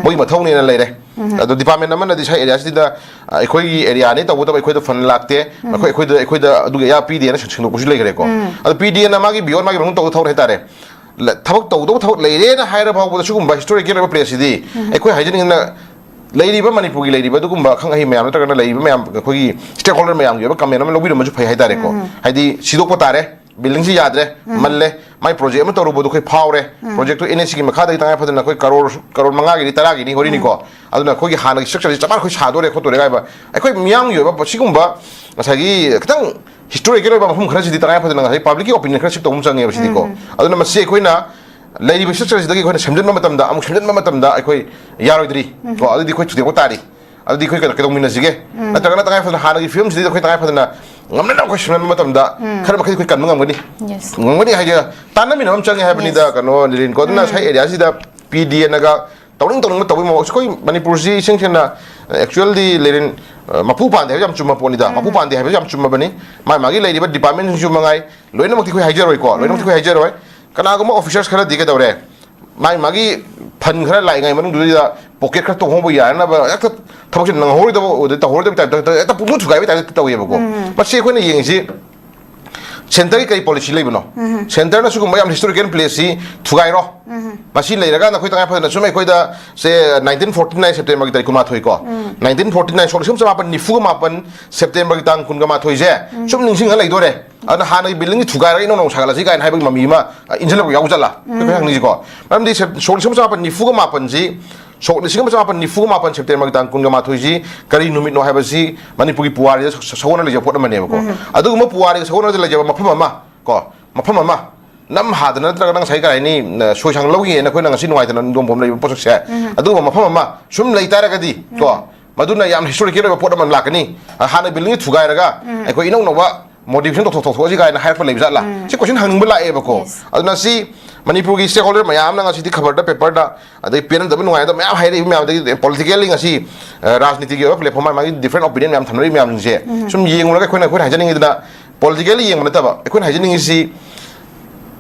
ꯃꯣꯏꯒꯤ ꯃꯊꯧꯅꯦꯅ ꯂꯩꯔꯦ꯫ ꯑꯗꯣ department ꯑꯃꯅꯗꯤ ꯁ꯭ꯋꯥꯏ area ꯁꯤꯗ, ꯑ, ꯑꯩꯈꯣꯏꯒꯤ area ꯅꯤ, ꯇꯧꯕꯇꯕꯨ ꯑꯩꯈꯣꯏꯗ fund ꯂꯥꯛꯇꯦ, ꯑꯩꯈꯣꯏ, ꯑꯩꯈꯣꯏꯗ, ꯑꯩꯈꯣꯏꯗ ꯑꯗꯨꯒꯤ ꯑꯌꯥ ꯄꯤꯗꯦꯅ ꯁꯦꯡꯗꯣꯛꯄꯁꯨ ꯂꯩꯈ꯭ꯔꯦꯀꯣ꯫ ꯑꯗꯣ P D A ꯅ ꯃꯥꯒꯤ beyond ꯃꯥꯒꯤ ꯃꯅꯨꯡ ꯇꯧꯗ ꯊꯧꯔꯦ ꯍꯥꯏꯇꯥꯔꯦ꯫ ꯂ-, ꯊꯕꯛ ꯇꯧꯗꯧꯕ ꯊꯕꯛ ꯂꯩꯔꯦꯅ ꯍꯥꯏꯔ ꯐꯥꯎꯕꯗ ꯁꯤꯒꯨꯝꯕ historical ꯑꯣꯏꯕ place ꯁꯤꯗꯤ ꯑꯩꯈꯣꯏ ꯍꯥꯏꯖꯅꯤꯡꯉꯤꯅ ꯂꯩꯔꯤꯕ ꯃꯅꯤꯄꯨꯔꯒꯤ ꯂꯩꯔꯤꯕ ꯑꯗꯨꯒꯨꯝꯕ ꯑꯈꯪ ꯑꯍꯩ ꯃꯌꯥꯝ ꯅꯠꯇ꯭ꯔꯒꯅ ꯂꯩꯔꯤꯕ ꯃꯌꯥꯝ ꯑꯩꯈꯣꯏꯒꯤ stakeholder ꯃꯌꯥꯝꯒꯤ ꯑꯣꯏꯕ comment ꯑꯃ ꯂꯧꯕꯤꯔꯝꯕꯁꯨ ꯐꯩ ꯍꯥꯏꯇꯥꯔꯦꯀꯣ꯫ ꯍꯥꯏꯗꯤ ꯁꯤꯗꯣꯛꯄ ꯇꯥꯔꯦ, building ꯁꯤ ꯌꯥꯗ꯭ꯔꯦ, ꯃꯜꯂꯦ, ꯃꯥꯏ project ꯑꯃ ꯇꯧꯔꯨꯕꯗꯣ ꯑꯩꯈꯣꯏ ꯐꯥꯎꯔꯦ, project ꯇꯨ N H ꯒꯤ ꯃꯈꯥꯗꯒꯤ ꯇꯉꯥꯏ ꯐꯗꯅ ꯑꯩꯈꯣꯏ ꯀꯔꯣꯔ, ꯀꯔꯣꯔ ꯃꯉꯥꯒꯤꯅꯤ, ꯇꯔꯥꯒꯤꯅꯤ, ꯍꯣꯔꯤꯅꯤꯀꯣ꯫ ꯑꯗꯨꯅ ꯑꯩꯈꯣꯏꯒꯤ ꯍꯥꯟꯅꯒꯤ structure ꯁꯤ ꯆꯞ ꯃꯥꯟꯅ ꯑꯩꯈꯣꯏ ꯁꯥꯗꯣꯔꯦ ꯈꯣꯠꯇꯣꯔꯦ ꯍꯥꯏꯕ ꯑꯩꯈꯣꯏ ꯃꯤꯌꯥꯝꯒꯤ ꯑꯣꯏꯕ ꯁꯤꯒꯨꯝꯕ ꯉꯁꯥꯏꯒꯤ ꯈꯤꯇꯪ historical ꯑꯣꯏꯕ ꯃꯐꯝ ꯈꯔꯁꯤꯗꯤ ꯇꯉꯥꯏ ꯐꯗꯅ ꯉꯁꯥꯏ public ꯀꯤ opinion ꯈꯔ seek ꯇꯧꯕ ꯑꯃ ꯆꯪꯉꯦꯕ ꯁꯤꯗꯤꯀꯣ꯫ ꯑꯗꯨꯅ ꯃꯁꯤ ꯑꯩꯈꯣꯏꯅ ꯂꯩꯔꯤꯕ structure ꯁꯤꯗꯒꯤ ꯑꯩꯈꯣꯏꯅ ꯁꯦꯝꯖꯤꯟꯕ ꯃꯇꯝꯗ, ꯑꯃꯨꯛ ꯁꯦꯝꯖꯤꯟꯕ ꯃꯇꯝꯗ ꯑꯩꯈꯣꯏ ꯌꯥꯔꯣꯏꯗ꯭ꯔꯤ ꯀꯣ꯫ ꯑꯗꯨꯗꯤ ꯑꯩꯈꯣꯏ ꯊꯨꯗꯦꯛꯄ ꯇꯥꯔꯤ꯫ ꯑꯗꯨꯗꯤ ꯑꯩꯈꯣꯏ ꯀꯩꯗꯧ-, ꯀꯩꯗꯧꯃꯤꯟꯅꯁꯤꯒꯦ? ꯅꯠꯇ꯭ꯔꯒꯅ ꯇꯉꯥꯏ ꯐꯗꯅ ꯍꯥꯟꯅꯒꯤ ꯐꯤꯕꯝꯁꯤꯗꯩꯗ ꯑꯩꯈꯣꯏ ꯇꯉꯥꯏ ꯐꯗꯅ ꯉꯝꯅꯅꯕ ꯑꯩꯈꯣꯏ ꯁꯦꯝꯖꯤꯟꯕ ꯃꯇꯝꯗ ꯈꯔ ꯃꯈꯩ ꯑꯩꯈꯣꯏ ꯀꯟꯕ ꯉꯝꯒꯅꯤ꯫ Yes. ꯉꯝꯒꯅꯤ ꯍꯥꯏꯁꯦ ꯇꯥꯟꯅꯃꯤꯟꯅꯕ ꯑꯃ ꯆꯪꯉꯦ ꯍꯥꯏꯕꯅꯤꯗ, Yes. ꯀꯩꯅꯣ, ꯅꯤꯂꯤꯟ ꯀꯣ꯫ ꯑꯗꯨꯅ ꯉꯁꯥꯏ area ꯁꯤꯗ P D A ꯅꯒ ꯇꯧꯅꯤꯡ ꯇꯧꯅꯤꯡꯕ ꯇꯧꯕꯒꯤ ꯃꯑꯣꯡ꯫ ꯑꯩꯈꯣꯏ ꯃꯅꯤꯄꯨꯔꯁꯤ ꯏꯁꯦꯡ ꯁꯦꯡꯅ, actually, ꯂꯩꯔꯦꯟ, ꯑ, ꯃꯄꯨ ꯄꯥꯟꯗꯦ ꯍꯥꯏꯕꯁꯤ ꯌꯥꯝ ꯆꯨꯝꯕ ꯄꯣꯠꯅꯤꯗ꯫ ꯃꯄꯨ ꯄꯥꯟꯗꯦ ꯍꯥꯏꯕꯁꯤ ꯌꯥꯝ ꯆꯨꯝꯃꯕꯅꯤ꯫ ꯃꯥꯒꯤ ꯃꯥꯒꯤ ꯂꯩꯔꯤꯕ departmentꯁꯤꯡꯁꯨ ꯃꯉꯥꯏ, ꯂꯣꯏꯅꯃꯛꯇꯤ ꯑꯩꯈꯣꯏ ꯍꯥꯏꯖꯔꯣꯏꯀꯣ, ꯂꯣꯏꯅꯃꯛꯇꯤ ꯑꯩꯈꯣꯏ ꯍꯥꯏꯖꯔꯣꯏ꯫ ꯀꯅꯥꯒꯨꯝꯕ officers ꯈꯔꯗꯤ ꯀꯩꯗꯧꯔꯦ, ꯃꯥꯒꯤ ꯃꯥꯒꯤ ꯐꯟ ꯈꯔ ꯂꯥꯛꯏꯉꯩ ꯃꯅꯨꯡꯗꯨꯗ pocket ꯈꯔ ꯇꯣꯡꯍꯧꯕ ꯌꯥꯅꯅꯕ ꯍꯦꯛꯇ ꯊꯕꯛꯁꯦ ꯅꯪꯍꯧꯔꯣꯏꯗꯕ, ꯑꯗꯩ ꯇꯧꯍꯧꯔꯣꯏꯗꯕ typeꯇ ꯍꯦꯛꯇ, ꯍꯦꯛꯇ ꯄꯨꯡꯊꯨ ꯊꯨꯒꯥꯏꯕꯒꯤ typeꯇ ꯇꯧꯋꯦꯕꯀꯣ꯫ ꯃꯁꯤ ꯑꯩꯈꯣꯏꯅ ꯌꯦꯡꯉꯤꯁꯤ centreꯒꯤ ꯀꯔꯤ policy ꯂꯩꯕꯅꯣ? Centreꯅ ꯁꯤꯒꯨꯝꯕ ꯌꯥꯝ historical placeꯁꯤ ꯊꯨꯒꯥꯏꯔꯣ꯫ ꯃꯁꯤ ꯂꯩꯔꯀꯥꯟꯗ ꯑꯩꯈꯣꯏ ꯇꯉꯥꯏ ꯐꯗꯅ ꯁꯨꯝ ꯑꯩꯈꯣꯏꯗ, ꯁꯦ, nineteen forty nine Septemberꯒꯤ ꯇꯥꯔꯤꯛ ꯀꯨꯟꯃꯥꯊꯣꯏ ꯀꯣ, nineteen forty nine, ꯁꯣꯛ ꯂꯤꯁꯤꯡ ꯑꯃ ꯆꯃꯥꯄꯟ ꯅꯤꯐꯨꯒ ꯃꯥꯄꯟ Septemberꯒꯤ ꯇꯥꯡ ꯀꯨꯟꯒ ꯃꯥꯊꯣꯏꯁꯦ ꯁꯨꯝ ꯅꯤꯡꯁꯤꯡꯉ ꯂꯩꯗꯣꯔꯦ꯫ ꯑꯗꯨꯅ ꯍꯥꯟꯅꯒꯤ buildingꯁꯤ ꯊꯨꯒꯥꯏꯔꯒ ꯏꯅꯧ ꯅꯧ ꯁꯥꯒꯠꯂꯁꯤ ꯀꯥꯏꯅ ꯍꯥꯏꯕꯒꯤ ꯃꯃꯤ ꯑꯃ, ꯑ, ꯏꯟꯁꯤꯜꯂꯛꯄ ꯌꯥꯎꯖꯠꯂꯥ? ꯑꯩꯈꯣꯏ ꯍꯪꯅꯤꯡꯉꯤꯁꯤꯀꯣ꯫ ꯃꯔꯝꯗꯤ ꯁꯦꯞ-, ꯁꯣꯛ ꯂꯤꯁꯤꯡ ꯑꯃ ꯆꯃꯥꯄꯟ ꯅꯤꯐꯨꯒ ꯃꯥꯄꯟꯁꯤ, ꯁꯣꯛ ꯂꯤꯁꯤꯡ ꯑꯃ ꯆꯃꯥꯄꯟ ꯅꯤꯐꯨꯒ ꯃꯥꯄꯟ Septemberꯒꯤ ꯇꯥꯡ ꯀꯨꯟꯒ ꯃꯥꯊꯣꯏꯁꯤ ꯀꯔꯤ ꯅꯨꯃꯤꯠꯅꯣ ꯍꯥꯏꯕꯁꯤ ꯃꯅꯤꯄꯨꯔꯒꯤ ꯄꯨꯋꯥꯔꯤꯗ ꯁ-, ꯁ-, ꯁꯒꯣꯜꯅ ꯂꯩꯖꯕ ꯄꯣꯠ ꯑꯃꯅꯦꯕꯀꯣ꯫ ꯑꯗꯨꯒꯨꯝꯕ ꯄꯨꯋꯥꯔꯤꯒ ꯁꯒꯣꯜꯅ ꯂꯩꯖꯕ ꯃꯐꯝ ꯑꯃ ꯀꯣ, ꯃꯐꯝ ꯑꯃ ꯅꯝ ꯍꯥꯗꯅ ꯅꯠꯇ꯭ꯔꯒꯅ ꯉꯁꯥꯏ ꯀꯔꯤ ꯍꯥꯏꯅꯤ, ꯅ-, ꯁꯣꯏ ꯁꯥꯡ ꯂꯧꯈꯤꯅ ꯑꯩꯈꯣꯏꯅ ꯉꯁꯤ ꯅꯨꯡꯉꯥꯏꯇꯅ ꯅꯣꯡꯄꯣꯝ ꯂꯩꯕ ꯄꯣꯠꯁꯛꯁꯦ, ꯑꯗꯨꯒꯨꯝꯕ ꯃꯐꯝ ꯑꯃ ꯁꯨꯝ ꯂꯩ ꯇꯥꯔꯒꯗꯤ ꯀꯣ, ꯃꯗꯨꯅ ꯌꯥꯝ historical ꯑꯣꯏꯕ ꯄꯣꯠ ꯑꯃ ꯂꯥꯛꯀꯅꯤ꯫ ꯑ, ꯍꯥꯟꯅ buildingꯁꯤ ꯊꯨꯒꯥꯏꯔꯒ ꯑꯩꯈꯣꯏ ꯏꯅꯧ ꯅꯧꯕ modification ꯇꯧꯊꯣꯛ, ꯇꯧꯊꯣꯛꯑꯁꯤ ꯀꯥꯏꯅ ꯍꯥꯏꯔꯛꯄ ꯂꯩꯕ ꯖꯥꯠꯂꯥ? ꯁꯤ question ꯍꯪꯅꯤꯡꯕ ꯂꯥꯛꯑꯦꯕꯀꯣ꯫ Yes. ꯑꯗꯨꯅ ꯁꯤ ꯃꯅꯤꯄꯨꯔꯒꯤ stakeholder ꯃꯌꯥꯝꯅ ꯉꯁꯤꯗꯤ ꯈꯕꯔꯗ, paperꯗ, ꯑꯗꯩ ꯄꯦꯟꯅꯗꯕ ꯅꯨꯡꯉꯥꯏꯅꯗꯕ ꯃꯌꯥꯝ ꯍꯥꯏꯔꯛꯏꯕ ꯃꯌꯥꯝꯗꯒꯤ, politically ꯉꯁꯤ, ꯑ, ꯔꯥꯖꯅꯤꯇꯤꯒꯤ ꯑꯣꯏꯕ platform ꯃꯥꯒꯤ ꯃꯥꯒꯤ different opinion ꯃꯌꯥꯝ ꯊꯝꯅꯔꯤꯕ ꯃꯌꯥꯝꯁꯤꯡꯁꯦ ꯁꯨꯝ ꯌꯦꯡꯉꯨꯔꯒ ꯑꯩꯈꯣꯏꯅ, ꯑꯩꯈꯣꯏꯅ ꯍꯥꯏꯖꯅꯤꯡꯉꯤꯗꯅ, politically ꯌꯦꯡꯕ ꯅꯠꯇꯕ, ꯑꯩꯈꯣꯏꯅ ꯍꯥꯏꯖꯅꯤꯡꯉꯤꯁꯤ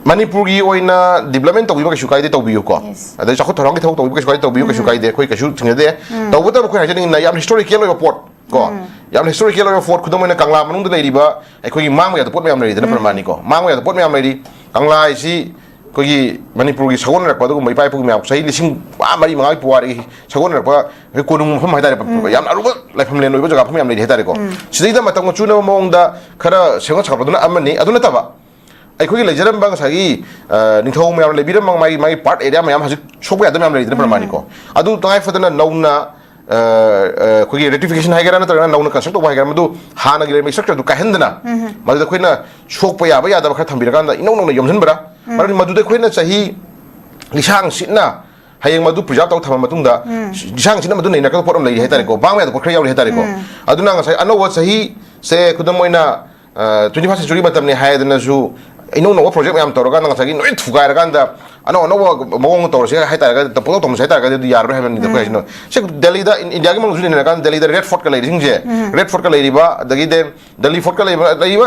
ꯃꯅꯤꯄꯨꯔꯒꯤ ꯑꯣꯏꯅ development ꯇꯧꯕꯤꯕ ꯀꯩꯁꯨ ꯀꯥꯏꯗꯦ, ꯇꯧꯕꯤꯌꯨꯀꯣ꯫ Yes. ꯑꯗꯩ ꯆꯥꯎꯈꯠ ꯊꯧꯔꯥꯡꯒꯤ ꯊꯕꯛ ꯇꯧꯕꯤꯕ ꯀꯩꯁꯨ ꯀꯥꯏꯗꯦ, ꯇꯧꯕꯤꯌꯨ, ꯀꯩꯁꯨ ꯀꯥꯏꯗꯦ, ꯑꯩꯈꯣꯏ ꯀꯩꯁꯨ ꯊꯤꯡꯖꯗꯦ꯫ ꯇꯧꯕꯇꯕꯨ ꯑꯩꯈꯣꯏ ꯍꯥꯏꯖꯅꯤꯡꯉꯤꯅ ꯌꯥꯝ historical ꯑꯣꯏꯕ ꯄꯣꯠ ꯀꯣ, ꯌꯥꯝ historical ꯑꯣꯏꯕ ꯄꯣꯠ, ꯈꯨꯗꯝ ꯑꯣꯏꯅ ꯀꯪꯂꯥ ꯃꯅꯨꯡꯗ ꯂꯩꯔꯤꯕ ꯑꯩꯈꯣꯏꯒꯤ ꯃꯥꯡꯕ ꯌꯥꯗꯕ ꯄꯣꯠ ꯃꯌꯥꯝ ꯂꯩꯔꯤꯗꯅ, ꯄ꯭ꯔꯃꯥꯅꯤꯀꯣ, ꯃꯥꯡꯕ ꯌꯥꯗꯕ ꯄꯣꯠ ꯃꯌꯥꯝ ꯂꯩꯔꯤ꯫ ꯀꯪꯂꯥ ꯍꯥꯏꯁꯤ ꯑꯩꯈꯣꯏꯒꯤ ꯃꯅꯤꯄꯨꯔꯒꯤ ꯁꯥꯒꯣꯟꯅꯔꯛꯄ ꯑꯗꯨꯒꯨꯝꯕ ꯏꯄꯥ ꯏꯄꯨꯒꯤ ꯃꯌꯥꯝ ꯆꯍꯤ ꯂꯤꯁꯤꯡ, ꯑꯥ, ꯃꯔꯤ ꯃꯉꯥꯒꯤ ꯄꯨꯋꯥꯔꯤꯒꯤ ꯁꯥꯒꯣꯟꯅꯔꯛꯄ ꯑꯩꯈꯣꯏ ꯀꯣꯅꯨꯡ ꯃꯐꯝ ꯍꯥꯏꯇꯥꯔꯦ, ꯌꯥꯝꯅ ꯑꯔꯨꯕ ꯂꯥꯏꯐꯝꯂꯦꯟ ꯑꯣꯏꯕ ꯖꯒꯥ ꯃꯐꯝ ꯌꯥꯝ ꯂꯩꯔꯤ ꯍꯥꯏꯇꯥꯔꯦꯀꯣ꯫ ꯁꯤꯗꯩꯗ ꯃꯇꯝꯒ ꯆꯨꯅꯕ ꯃꯑꯣꯡꯗ ꯈꯔ ꯁꯦꯝꯒꯠ ꯁꯥꯒꯠꯄꯗꯨꯅ ꯑꯃꯅꯤ꯫ ꯑꯗꯨ ꯅꯠꯇꯕ ꯑꯩꯈꯣꯏꯒꯤ ꯂꯩꯖꯔꯝꯕ ꯉꯁꯥꯏꯒꯤ, ꯑ, ꯅꯤꯡꯊꯧ ꯃꯌꯥꯝꯅ ꯂꯩꯕꯤꯔꯝꯕ ꯃꯥꯒꯤ, ꯃꯥꯒꯤ part area ꯃꯌꯥꯝ ꯍꯧꯖꯤꯛ ꯁꯣꯛꯄ ꯌꯥꯗꯕ ꯃꯌꯥꯝ ꯂꯩꯔꯤꯗꯅ, ꯄ꯭ꯔꯃꯥꯅꯤꯀꯣ꯫ ꯑꯗꯨ ꯇꯉꯥꯏ ꯐꯗꯅ ꯅꯧꯅ, ꯑ, ꯑ, ꯑꯩꯈꯣꯏꯒꯤ rectification ꯍꯥꯏꯒꯦꯔꯥ ꯅꯠꯇ꯭ꯔꯒꯅ ꯅꯧꯅ construct ꯇꯧꯕ ꯍꯥꯏꯒꯦꯔꯥ, ꯃꯗꯨ ꯍꯥꯟꯅꯒꯤ ꯂꯩꯔꯝꯕ structureꯗꯨ ꯀꯥꯏꯍꯟꯗꯅ ꯃꯗꯨꯗ ꯑꯩꯈꯣꯏꯅ ꯁꯣꯛꯄ ꯌꯥꯕ ꯌꯥꯗꯕ ꯈꯔ ꯊꯝꯕꯤꯔꯀꯥꯟꯗ ꯏꯅꯧ ꯅꯧꯅ ꯌꯣꯝꯁꯤꯟꯕ꯭ꯔꯥ? ꯃꯔꯝꯗꯤ ꯃꯗꯨꯗ ꯑꯩꯈꯣꯏꯅ ꯆꯍꯤ ꯂꯤꯁꯥꯡ ꯁꯤꯠꯅ ꯍꯌꯦꯡ ꯃꯗꯨ preserve ꯇꯧ ꯊꯝꯃ ꯃꯇꯨꯡꯗ ꯂꯤꯁꯥꯡ ꯁꯤꯠꯅ ꯃꯗꯨ ꯅꯩꯅꯔꯛꯀꯗꯕ ꯄꯣꯠ ꯑꯃ ꯂꯩꯔꯤ ꯍꯥꯏꯇꯥꯔꯦꯀꯣ, ꯃꯥꯡꯕ ꯌꯥꯗꯕ ꯄꯣꯠ ꯈꯔ ꯌꯥꯎꯔꯤ ꯍꯥꯏꯇꯥꯔꯦꯀꯣ꯫ ꯑꯗꯨꯅ ꯉꯁꯥꯏ ꯑꯅꯧꯕ ꯆꯍꯤꯁꯦ, ꯈꯨꯗꯝ ꯑꯣꯏꯅ, ꯑ, twenty first century ꯃꯇꯝꯅꯤ ꯍꯥꯏꯗꯅꯁꯨ ꯏꯅꯧ ꯅꯧꯕ ꯄ꯭ꯔꯣꯖꯦꯛ ꯃꯌꯥꯝ ꯇꯧꯔꯒ ꯅꯪ ꯉꯁꯥꯏꯒꯤ ꯂꯣꯏ ꯊꯨꯒꯥꯏꯔꯒ ꯑꯅꯧ ꯑꯅꯧꯕ ꯃꯑꯣꯡ ꯇꯧꯔꯁꯦ ꯍꯥꯏꯇꯥꯔꯒꯗꯤ, ꯄꯨꯡꯇꯧ ꯇꯧꯁꯦ ꯍꯥꯏꯇꯥꯔꯒꯗꯤ ꯑꯗꯨ ꯌꯥꯔꯣꯏ ꯍꯥꯏꯕꯅꯤꯗ꯫ ꯑꯩꯈꯣꯏ ꯍꯥꯏꯁꯤꯅ ꯁꯤ ꯗꯦꯜꯂꯤꯗ, ꯏꯟꯗꯤꯌꯥꯒꯤ ꯃꯅꯨꯡꯗꯁꯨ ꯌꯦꯡꯅꯔꯀꯥꯟꯗ ꯗꯦꯜꯂꯤꯗ ꯔꯦꯗ ꯐꯣꯔꯠꯀ ꯂꯩꯔꯤꯁꯤꯡꯁꯦ, ꯔꯦꯗ ꯐꯣꯔꯠꯀ ꯂꯩꯔꯤꯕ, ꯑꯗꯒꯤ ꯗꯦ- ꯗꯦꯜꯂꯤ ꯐꯣꯔꯠꯀ ꯂꯩꯕ, ꯂꯩꯔꯤꯕ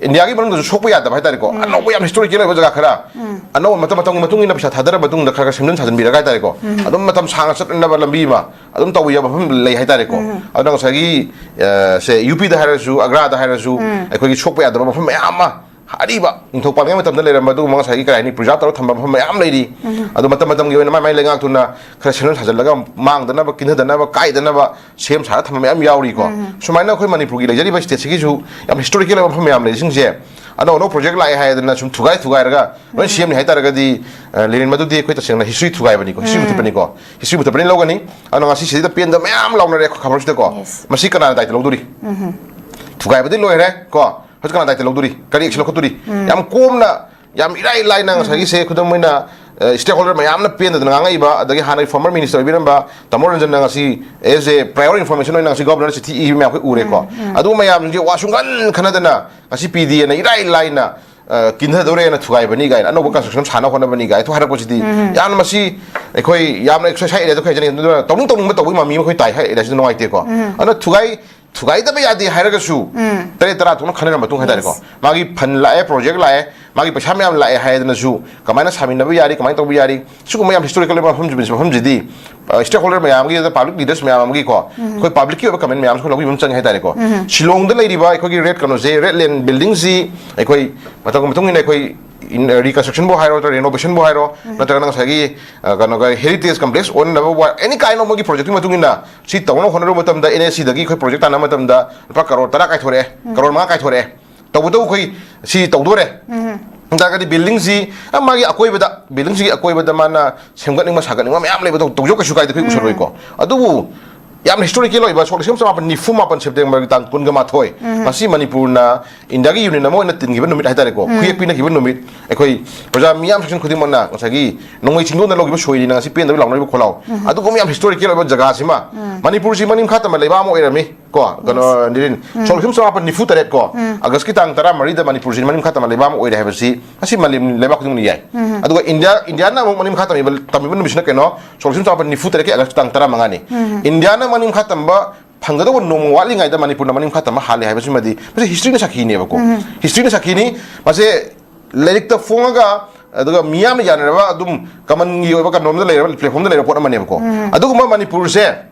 ꯏꯟꯗꯤꯌꯥꯒꯤ ꯃꯅꯨꯡꯗꯁꯨ ꯁꯣꯛꯄ ꯌꯥꯗꯕ ꯍꯥꯏꯇꯥꯔꯦꯀꯣ, ꯑꯅꯧꯕ ꯌꯥꯝ ꯍꯤꯁꯇꯣꯔꯤꯀꯦꯜ ꯑꯣꯏꯕ ꯖꯒꯥ ꯈꯔ, ꯑꯅꯧꯕ ꯃꯇꯝ ꯃꯇꯝꯒꯤ ꯃꯇꯨꯡ ꯏꯟꯅ ꯄꯩꯁꯥ ꯊꯥꯗꯔꯕ ꯃꯇꯨꯡꯗ ꯈꯔ ꯈꯔ ꯁꯦꯝꯖꯤꯟ ꯁꯥꯖꯤꯟꯕꯤꯔꯒ ꯍꯥꯏꯇꯥꯔꯦꯀꯣ, ꯑꯗꯨꯝ ꯃꯇꯝ ꯁꯥꯡꯅ ꯆꯠꯅꯕ ꯂꯝꯕꯤ ꯑꯃ ꯑꯗꯨꯝ ꯇꯧꯕ ꯌꯥꯕ ꯃꯐꯝ ꯂꯩ ꯍꯥꯏꯇꯥꯔꯦꯀꯣ꯫ ꯑꯗꯨꯅ ꯉꯁꯥꯏꯒꯤ, ꯑ, ꯁꯦ ꯌꯨ ꯄꯤꯗ ꯍꯥꯏꯔꯁꯨ, ꯑꯒ꯭ꯔꯥꯗ ꯍꯥꯏꯔꯁꯨ, ꯑꯩꯈꯣꯏꯒꯤ ꯁꯣꯛꯄ ꯌꯥꯗꯕ ꯃꯐꯝ ꯃꯌꯥꯝ ꯑꯃ, ꯑꯔꯤꯕ ꯅꯤꯡꯊꯧ ꯄꯥꯜꯂꯤꯉꯩ ꯃꯇꯝꯗ ꯂꯩꯔꯝꯕ ꯑꯗꯨꯒꯨꯝꯕ ꯉꯁꯥꯏꯒꯤ ꯀꯔꯤ ꯍꯥꯏꯅꯤ, ꯄ꯭ꯔꯤꯖꯥꯕ ꯇꯧꯔꯒ ꯊꯝꯕ ꯃꯐꯝ ꯃꯌꯥꯝ ꯂꯩꯔꯤ꯫ ꯑꯗꯣ ꯃꯇꯝ ꯃꯇꯝꯒꯤ ꯑꯣꯏꯅ ꯃꯥꯏ ꯃꯥꯏ ꯂꯩꯉꯥꯛꯇꯨꯅ ꯈꯔ ꯁꯦꯝꯖꯤꯟ ꯁꯥꯖꯤꯜꯂꯒ, ꯃꯥꯡꯗꯅꯕ, ꯀꯤꯟꯊꯗꯅꯕ, ꯀꯥꯏꯗꯅꯕ ꯁꯦꯝ ꯁꯥꯔ ꯊꯝꯕ ꯃꯌꯥꯝ ꯌꯥꯎꯔꯤꯀꯣ꯫ ꯁꯨꯃꯥꯏꯅ ꯑꯩꯈꯣꯏ ꯃꯅꯤꯄꯨꯔꯒꯤ ꯂꯩꯖꯔꯤꯕ ꯁ꯭ꯇꯦꯠꯁꯤꯒꯤꯁꯨ ꯌꯥꯝ ꯍꯤꯁꯇꯣꯔꯤꯀꯦꯜ ꯑꯣꯏꯕ ꯃꯐꯝ ꯃꯌꯥꯝ ꯂꯩꯔꯤꯁꯤꯡꯁꯦ, ꯑꯅꯧ ꯑꯅꯧ ꯄ꯭ꯔꯣꯖꯦꯛ ꯂꯥꯛꯑꯦ ꯍꯥꯏꯗꯅ ꯁꯨꯝ ꯊꯨꯒꯥꯏ ꯊꯨꯒꯥꯏꯔꯒ ꯂꯣꯏ ꯁꯦꯝꯅꯤ ꯍꯥꯏꯇꯥꯔꯒꯗꯤ, ꯑ, ꯂꯦꯅꯤꯟ, ꯃꯗꯨꯗꯤ ꯑꯩꯈꯣꯏ ꯇꯁꯦꯡꯅ ꯍꯤꯁꯇ꯭ꯔꯤ ꯊꯨꯒꯥꯏꯕꯅꯤꯀꯣ, ꯍꯤꯁꯇ꯭ꯔꯤ ꯃꯨꯊꯠꯄꯅꯤꯀꯣ, ꯍꯤꯁꯇ꯭ꯔꯤ ꯃꯨꯊꯠꯄꯅꯤ ꯂꯧꯒꯅꯤ꯫ ꯑꯗꯣ ꯉꯁꯤ ꯁꯤꯗ ꯄꯦꯟꯗꯕ ꯃꯌꯥꯝ ꯂꯥꯎꯅꯔꯦ ꯈꯕꯔꯁꯤꯗꯀꯣ꯫ ꯃꯁꯤ ꯀꯅꯥꯅ ꯗꯥꯏꯇ ꯂꯧꯗꯣꯔꯤ? ꯊꯨꯒꯥꯏꯕꯗꯤ ꯂꯣꯏꯔꯦ ꯀꯣ, ꯍꯧꯖꯤꯛ ꯀꯅꯥ ꯗꯥꯏꯇ ꯂꯧꯗꯣꯔꯤ? ꯀꯔꯤ ꯑꯦꯛꯁꯟ ꯂꯧꯈꯠꯇꯣꯔꯤ? ꯌꯥꯝ ꯀꯣꯝꯅ, ꯌꯥꯝ ꯏꯔꯥꯏ ꯂꯥꯏꯅ ꯉꯁꯥꯏꯒꯤꯁꯦ, ꯈꯨꯗꯝ ꯑꯣꯏꯅ, ꯑ, ꯁ꯭ꯇꯦꯛ ꯍꯣꯜꯗꯔ ꯃꯌꯥꯝꯅ ꯄꯦꯟꯗꯗꯅ ꯉꯥꯡꯉꯛꯏꯕ, ꯑꯗꯒꯤ ꯍꯥꯟꯅꯒꯤ ꯐꯣꯔꯃꯔ ꯃꯤꯅꯤꯁꯇꯔ ꯑꯣꯏꯕꯤꯔꯝꯕ ꯇꯥꯃꯣ ꯔꯟꯖꯟꯅ ꯉꯁꯤ as a prior information ꯑꯣꯏꯅ ꯉꯁꯤ ꯒꯣꯕꯔꯅꯔ ꯆꯤꯊꯤ ꯏꯕ ꯃꯌꯥꯝ ꯑꯩꯈꯣꯏ ꯎꯔꯦꯀꯣ꯫ ꯑꯗꯨ ꯃꯌꯥꯝꯁꯤꯡꯁꯦ ꯋꯥ ꯁꯨꯡꯈꯟ ꯈꯟꯅꯗꯅ ꯉꯁꯤ ꯄꯤ ꯗꯤ ꯑꯦꯅ ꯏꯔꯥꯏ ꯂꯥꯏꯅ, ꯑ, ꯀꯤꯟꯊꯗꯧꯔꯦꯅ ꯊꯨꯒꯥꯏꯕꯅꯤ ꯀꯥꯏꯅ, ꯑꯅꯧꯕ ꯀꯟꯁꯇ꯭ꯔꯛꯁꯟ ꯁꯥꯟꯅ ꯍꯣꯠꯅꯕꯅꯤ ꯀꯥꯏꯅ ꯍꯥꯏꯔꯛꯄꯁꯤꯗꯤ ꯌꯥꯝꯅ ꯃꯁꯤ ꯑꯩꯈꯣꯏ ꯌꯥꯝꯅ ꯑꯦꯛꯁꯔꯁꯥꯏꯁ ꯑꯦꯔꯤꯌꯥꯗ ꯑꯩꯈꯣꯏ ꯍꯥꯏꯖꯅꯤꯡꯉꯤ꯫ ꯑꯗꯨꯅ ꯇꯧꯅꯤꯡ ꯇꯧꯅꯤꯡꯕ ꯇꯧꯕꯒꯤ ꯃꯃꯤ ꯑꯃ ꯑꯩꯈꯣꯏ ꯇꯥꯏ ꯍꯥꯏ ꯑꯦꯔꯤꯌꯥꯁꯤꯗ ꯅꯨꯡꯉꯥꯏꯇꯦꯀꯣ꯫ ꯑꯗꯨꯅ ꯊꯨꯒꯥꯏ ꯊꯨꯒꯥꯏꯗꯕ ꯌꯥꯗꯦ ꯍꯥꯏꯔꯒꯁꯨ ꯇꯔꯦꯠ ꯇꯔꯥ ꯊꯣꯛꯅ ꯈꯟꯅꯔ ꯃꯇꯨꯡ ꯍꯥꯏꯇꯥꯔꯦꯀꯣ꯫ ꯃꯥꯒꯤ ꯐꯟ ꯂꯥꯛꯑꯦ, ꯄ꯭ꯔꯣꯖꯦꯛ ꯂꯥꯛꯑꯦ, ꯃꯥꯒꯤ ꯄꯩꯁꯥ ꯃꯌꯥꯝ ꯂꯥꯛꯑꯦ ꯍꯥꯏꯗꯅꯁꯨ ꯀꯃꯥꯏꯅ ꯁꯥꯃꯤꯟꯅꯕ ꯌꯥꯔꯤ, ꯀꯃꯥꯏꯅ ꯇꯧꯕ ꯌꯥꯔꯤ, ꯁꯤꯒꯨꯝꯕ ꯌꯥꯝ ꯍꯤꯁꯇꯣꯔꯤꯀꯦꯜ ꯑꯣꯏꯕ ꯃꯐꯝ, ꯃꯐꯝꯁꯤꯗꯤ, ꯑ, ꯁ꯭ꯇꯦꯛ ꯍꯣꯜꯗꯔ ꯃꯌꯥꯝꯒꯤ, ꯑꯗ ꯄꯥꯕ꯭ꯂꯤꯛ ꯂꯤꯗꯔꯁ ꯃꯌꯥꯝ ꯑꯃꯒꯤꯀꯣ, ꯑꯩꯈꯣꯏ ꯄꯥꯕ꯭ꯂꯤꯛꯀꯤ ꯑꯣꯏꯕ ꯀꯃꯦꯟ ꯃꯌꯥꯝꯁꯨ ꯂꯧꯕꯤꯕ ꯑꯃ ꯆꯪꯉꯦ ꯍꯥꯏꯇꯥꯔꯦꯀꯣ꯫ ꯁꯤꯂꯣꯡꯗ ꯂꯩꯔꯤꯕ ꯑꯩꯈꯣꯏꯒꯤ ꯔꯦꯗ ꯀꯩꯅꯣꯁꯦ, ꯔꯦꯗ ꯂꯦꯟ ꯕꯤꯜꯗꯤꯡꯁꯤ ꯑꯩꯈꯣꯏ ꯃꯇꯝꯒꯤ ꯃꯇꯨꯡ ꯏꯟꯅ ꯑꯩꯈꯣꯏ ꯔꯤꯀꯟꯁꯇ꯭ꯔꯛꯁꯟꯕꯨ ꯍꯥꯏꯔꯣ, ꯅꯠꯇ꯭ꯔꯒ ꯔꯦꯅꯣꯚꯦꯁꯟꯕꯨ ꯍꯥꯏꯔꯣ, ꯅꯠꯇ꯭ꯔꯒꯅ ꯉꯁꯥꯏꯒꯤ, ꯑ, ꯀꯩꯅꯣꯒ ꯍꯦꯔꯤꯇꯦꯖ ꯀꯝꯄ꯭ꯂꯦꯛꯁ ꯑꯣꯟꯅꯕ, any kind of ꯑꯃꯒꯤ ꯄ꯭ꯔꯣꯖꯦꯛꯀꯤ ꯃꯇꯨꯡ ꯏꯟꯅ ꯁꯤ ꯇꯧꯅꯕ ꯍꯣꯠꯅꯔꯨꯕ ꯃꯇꯝꯗ ꯑꯦꯟ ꯑꯦꯁ ꯁꯤꯗꯒꯤ ꯑꯩꯈꯣꯏ ꯄ꯭ꯔꯣꯖꯦꯛ ꯇꯥꯟꯅꯕ ꯃꯇꯝꯗ ꯂꯨꯄꯥ ꯀꯔꯣꯔ ꯇꯔꯥ ꯀꯥꯏꯊꯣꯔꯛꯑꯦ, ꯀꯔꯣꯔ ꯃꯉꯥ ꯀꯥꯏꯊꯣꯔꯛꯑꯦ꯫ ꯇꯧꯕꯇꯕꯨ ꯑꯩꯈꯣꯏ ꯁꯤ ꯇꯧꯗꯣꯔꯦ꯫ ꯑꯗꯨ ꯇꯥꯔꯒꯗꯤ ꯕꯤꯜꯗꯤꯡꯁꯤ, ꯑ, ꯃꯥꯒꯤ ꯑꯀꯣꯏꯕꯗ, ꯕꯤꯜꯗꯤꯡꯁꯤꯒꯤ ꯑꯀꯣꯏꯕꯗ ꯃꯥꯅ ꯁꯦꯝꯒꯠꯅꯤꯡꯕ ꯁꯥꯒꯠꯅꯤꯡꯕ ꯃꯌꯥꯝ ꯂꯩꯕꯗꯣ ꯇꯧꯖꯧ, ꯀꯩꯁꯨ ꯀꯥꯏꯗꯦ, ꯑꯩꯈꯣꯏ ꯎꯁꯜꯂꯣꯏꯀꯣ꯫ ꯑꯗꯨꯕꯨ ꯌꯥꯝꯅ ꯍꯤꯁꯇꯣꯔꯤꯀꯦꯜ ꯑꯣꯏꯕ, ꯁꯣꯛ ꯂꯤꯁꯤꯡ ꯑꯃ ꯆꯃꯥꯄꯟ ꯅꯤꯐꯨ ꯃꯥꯄꯟ ꯁꯦꯞꯇꯦꯝꯕꯔꯒꯤ ꯇꯥꯡ ꯀꯨꯟꯒ ꯃꯥꯊꯣꯏ, ꯉꯁꯤ ꯃꯅꯤꯄꯨꯔꯅ ꯏꯟꯗꯤꯌꯥꯒꯤ ꯌꯨꯅꯤꯌꯟ ꯑꯃ ꯑꯣꯏꯅ ꯇꯤꯟꯈꯤꯕ ꯅꯨꯃꯤꯠ ꯍꯥꯏꯇꯥꯔꯦꯀꯣ, ꯈꯨꯌꯦꯛ ꯄꯤꯅꯈꯤꯕ ꯅꯨꯃꯤꯠ, ꯑꯩꯈꯣꯏ ꯄ꯭ꯔꯖꯥ ꯃꯤꯌꯥꯝ ꯁꯦꯛꯁꯟ ꯈꯨꯗꯤꯡꯃꯛꯅ ꯉꯁꯥꯏꯒꯤ ꯅꯣꯡꯃꯩ ꯆꯤꯡꯗꯣꯟꯗ ꯂꯧꯈꯤꯕ ꯁꯣꯏꯔꯤꯅ ꯉꯁꯤ ꯄꯦꯟꯗꯕ ꯂꯥꯎꯅꯔꯤꯕ ꯈꯣꯜꯂꯥꯎ, ꯑꯗꯨꯒꯨꯝꯕ ꯌꯥꯝ ꯍꯤꯁꯇꯣꯔꯤꯀꯦꯜ ꯑꯣꯏꯕ ꯖꯒꯥꯁꯤꯃ, ꯃꯅꯤꯄꯨꯔꯁꯤ ꯃꯅꯤꯡ ꯃꯈꯥ ꯇꯝꯕ ꯂꯩꯕꯥꯛ ꯑꯃ ꯑꯣꯏꯔꯝꯃꯤ꯫ ꯀꯣ, ꯀꯩꯅꯣ, ꯅꯤꯔꯤꯟ, ꯁꯣꯛ ꯂꯤꯁꯤꯡ ꯆꯥꯃꯥꯄꯟ ꯅꯤꯐꯨ ꯇꯔꯦꯠ ꯀꯣ, ꯑꯥꯒꯁꯀꯤ ꯇꯥꯡ ꯇꯔꯥ ꯃꯔꯤꯗ ꯃꯅꯤꯄꯨꯔꯁꯤ ꯃꯅꯤꯡ ꯃꯈꯥ ꯇꯝꯕ ꯂꯩꯕꯥꯛ ꯑꯃ ꯑꯣꯏꯔꯦ ꯍꯥꯏꯕꯁꯤ ꯉꯁꯤ ꯃꯥꯂꯦꯝ ꯂꯩꯕꯥꯛ ꯈꯨꯗꯤꯡꯃꯛꯅ ꯌꯥꯏ꯫ ꯑꯗꯨꯒ ꯏꯟꯗꯤꯌꯥ, ꯏꯟꯗꯤꯌꯥꯅ ꯑꯃꯨꯛ ꯃꯅꯤꯡ ꯃꯈꯥ ꯇꯝꯃꯤꯕ, ꯇꯝꯃꯤꯕ ꯅꯨꯃꯤꯠꯁꯤꯅ ꯀꯩꯅꯣ? ꯁꯣꯛ ꯂꯤꯁꯤꯡ ꯆꯥꯃꯥꯄꯟ ꯅꯤꯐꯨ ꯇꯔꯦꯠꯀꯤ ꯑꯥꯒꯁꯀꯤ ꯇꯥꯡ ꯇꯔꯥ ꯃꯉꯥꯅꯤ꯫ ꯏꯟꯗꯤꯌꯥꯅ ꯃꯅꯤꯡ ꯃꯈꯥ ꯇꯝꯕ ꯐꯪꯒꯗꯧꯕ ꯅꯣꯡꯃ ꯋꯥꯠꯂꯤꯉꯩꯗ ꯃꯅꯤꯄꯨꯔꯅ ꯃꯅꯤꯡ ꯃꯈꯥ ꯇꯝꯕ ꯍꯥꯜꯂꯦ ꯍꯥꯏꯕꯁꯤꯃꯗꯤ ꯃꯁꯤ ꯍꯤꯁꯇ꯭ꯔꯤꯅ ꯁꯥꯈꯤꯅꯦꯕꯀꯣ꯫ ꯍꯤꯁꯇ꯭ꯔꯤꯅ ꯁꯥꯈꯤꯅꯤ꯫ ꯃꯁꯦ ꯂꯥꯏꯔꯤꯛꯇ ꯐꯣꯡꯉꯒ, ꯑꯗꯨꯒ ꯃꯤꯌꯥꯝꯅ ꯌꯥꯅꯔꯕ, ꯑꯗꯨꯝ ꯀꯃꯟꯒꯤ ꯑꯣꯏꯕ ꯀꯩꯅꯣꯝꯗ ꯂꯩꯔꯕ, ꯄ꯭ꯂꯦꯠꯐꯣꯝꯗ ꯂꯩꯔꯕ ꯄꯣꯠ ꯑꯃꯅꯦꯕꯀꯣ꯫ ꯑꯗꯨꯒꯨꯝꯕ ꯃꯅꯤꯄꯨꯔꯁꯦ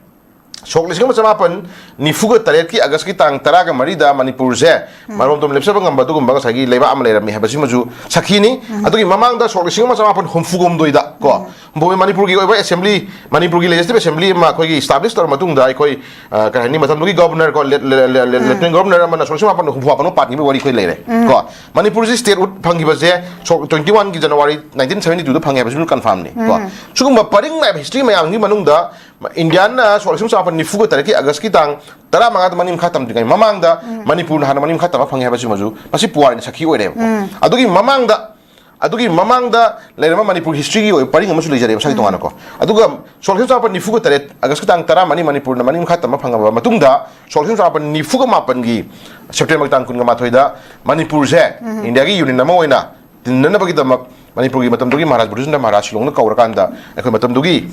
ꯁꯣꯛ ꯂꯤꯁꯤꯡ ꯑꯃ ꯆꯃꯥꯄꯟ ꯅꯤꯐꯨꯒ ꯇꯔꯦꯠꯀꯤ ꯑꯥꯒꯁꯀꯤ ꯇꯥꯡ ꯇꯔꯥꯒ ꯃꯔꯤꯗ ꯃꯅꯤꯄꯨꯔꯁꯦ ꯃꯔꯣꯝꯗꯣꯝ ꯂꯦꯞꯆꯕ ꯉꯝꯕ ꯑꯗꯨꯒꯨꯝꯕ ꯉꯁꯥꯏꯒꯤ ꯂꯩꯕꯥꯛ ꯑꯃ ꯂꯩꯔꯝꯃꯤ ꯍꯥꯏꯕꯁꯤꯃꯁꯨ ꯁꯥꯈꯤꯅꯤ꯫ ꯑꯗꯨꯒꯤ ꯃꯃꯥꯡꯗ ꯁꯣꯛ ꯂꯤꯁꯤꯡ ꯑꯃ ꯆꯃꯥꯄꯟ ꯍꯨꯝꯐꯨꯒ ꯍꯨꯝꯗꯣꯏꯗ ꯀꯣ, ꯃꯅꯤꯄꯨꯔꯒꯤ ꯑꯣꯏꯕ ꯑꯦꯁꯦꯝꯕ꯭ꯂꯤ, ꯃꯅꯤꯄꯨꯔꯒꯤ ꯂꯦꯖꯤꯁꯂꯦꯇꯤꯚ ꯑꯦꯁꯦꯝꯕ꯭ꯂꯤ ꯑꯃ ꯑꯩꯈꯣꯏꯒꯤ ꯏꯁꯇꯥꯕ꯭ꯂꯤꯁ ꯇꯧꯔꯕ ꯃꯇꯨꯡꯗ, ꯑꯩꯈꯣꯏ, ꯑ, ꯀꯩ ꯍꯥꯏꯅꯤ, ꯃꯇꯝꯗꯨꯒꯤ ꯒꯣꯕꯔꯅꯔ ꯀꯣ, ꯂꯦ-, ꯂꯦ-, ꯂꯦ-, ꯂꯦ-, ꯂꯦꯐꯇꯤꯅꯦꯟ ꯒꯣꯕꯔꯅꯔ ꯑꯃꯅ ꯁꯣꯛ ꯂꯤꯁꯤꯡ ꯑꯃ ꯆꯃꯥꯄꯟ ꯍꯨꯝꯐꯨ ꯃꯥꯄꯟ ꯄꯥꯟꯈꯤꯕ ꯋꯥꯔꯤ ꯑꯩꯈꯣꯏ ꯂꯩꯔꯦ ꯀꯣ꯫ ꯃꯅꯤꯄꯨꯔꯁꯤ ꯁ꯭ꯇꯦꯠꯍꯨꯗ ꯐꯪꯈꯤꯕꯁꯦ ꯁꯣꯛ ꯇ꯭ꯋꯦꯟꯇꯤ ꯋꯥꯟꯒꯤ ꯖꯅꯋꯥꯔꯤ ꯅꯥꯏꯟꯇꯤꯟ ꯁꯚꯦꯟꯇꯤ ꯇꯨꯗ ꯐꯪꯉꯦ ꯍꯥꯏꯕꯁꯤꯃ ꯀꯟꯐꯥꯔꯝꯅꯤ ꯀꯣ꯫ ꯁꯤꯒꯨꯝꯕ ꯄꯔꯤꯡ ꯅꯥꯏꯕ ꯍꯤꯁꯇ꯭ꯔꯤ ꯃꯌꯥꯝꯒꯤ ꯃꯅꯨꯡꯗ ꯏꯟꯗꯤꯌꯥꯅ ꯁꯣꯛ ꯂꯤꯁꯤꯡ ꯆꯃꯥꯄꯟ ꯅꯤꯐꯨꯒ ꯇꯔꯦꯠꯀꯤ ꯑꯥꯒꯁꯀꯤ ꯇꯥꯡ ꯇꯔꯥꯃꯉꯥꯗ ꯃꯅꯤꯡ ꯃꯈꯥ ꯇꯝꯗ꯭ꯔꯤꯉꯩ ꯃꯃꯥꯡꯗ ꯃꯅꯤꯄꯨꯔꯅ ꯍꯥꯟꯅ ꯃꯅꯤꯡ ꯃꯈꯥ ꯇꯝꯕ ꯐꯪꯉꯦ ꯍꯥꯏꯕꯁꯤꯃꯁꯨ ꯃꯁꯤ ꯄꯨꯋꯥꯔꯤꯅ ꯁꯥꯈꯤ ꯑꯣꯏꯔꯦꯕꯀꯣ꯫ ꯑꯗꯨꯒꯤ ꯃꯃꯥꯡꯗ, ꯑꯗꯨꯒꯤ ꯃꯃꯥꯡꯗ ꯂꯩꯔꯝꯕ ꯃꯅꯤꯄꯨꯔ ꯍꯤꯁꯇ꯭ꯔꯤꯒꯤ ꯑꯣꯏꯕ ꯄꯔꯤꯡ ꯑꯃꯁꯨ ꯂꯩꯖꯔꯦꯕ, ꯃꯁꯥꯒꯤ ꯇꯣꯉꯥꯟꯅꯀꯣ꯫ ꯑꯗꯨꯒ ꯁꯣꯛ ꯂꯤꯁꯤꯡ ꯆꯃꯥꯄꯟ ꯅꯤꯐꯨꯒ ꯇꯔꯦꯠ, ꯑꯥꯒꯁꯀꯤ ꯇꯥꯡ ꯇꯔꯥꯃꯔꯤ ꯃꯅꯤꯄꯨꯔꯅ ꯃꯅꯤꯡ ꯃꯈꯥ ꯇꯝꯕ ꯐꯪꯉꯕ ꯃꯇꯨꯡꯗ, ꯁꯣꯛ ꯂꯤꯁꯤꯡ ꯆꯃꯥꯄꯟ ꯅꯤꯐꯨꯒ ꯃꯥꯄꯟꯒꯤ ꯁꯦꯞꯇꯦꯝꯕꯔ ꯇꯥꯡ ꯀꯨꯟꯒ ꯃꯥꯊꯣꯏꯗ ꯃꯅꯤꯄꯨꯔꯁꯦ ꯏꯟꯗꯤꯌꯥꯒꯤ ꯌꯨꯅꯤꯌꯟ ꯑꯃ ꯑꯣꯏꯅ ꯇꯤꯟꯅꯅꯕꯒꯤꯗꯃꯛ ꯃꯅꯤꯄꯨꯔꯒꯤ ꯃꯇꯝꯗꯨꯒꯤ ꯃꯍꯥꯔꯥꯖ ꯕ꯭ꯔꯤꯖꯦꯟꯗ꯭ꯔ ꯃꯍꯥꯔꯥꯖ ꯁꯤꯂꯣꯡꯗ ꯀꯧꯔꯀꯥꯟꯗ ꯑꯩꯈꯣꯏ ꯃꯇꯝꯗꯨꯒꯤ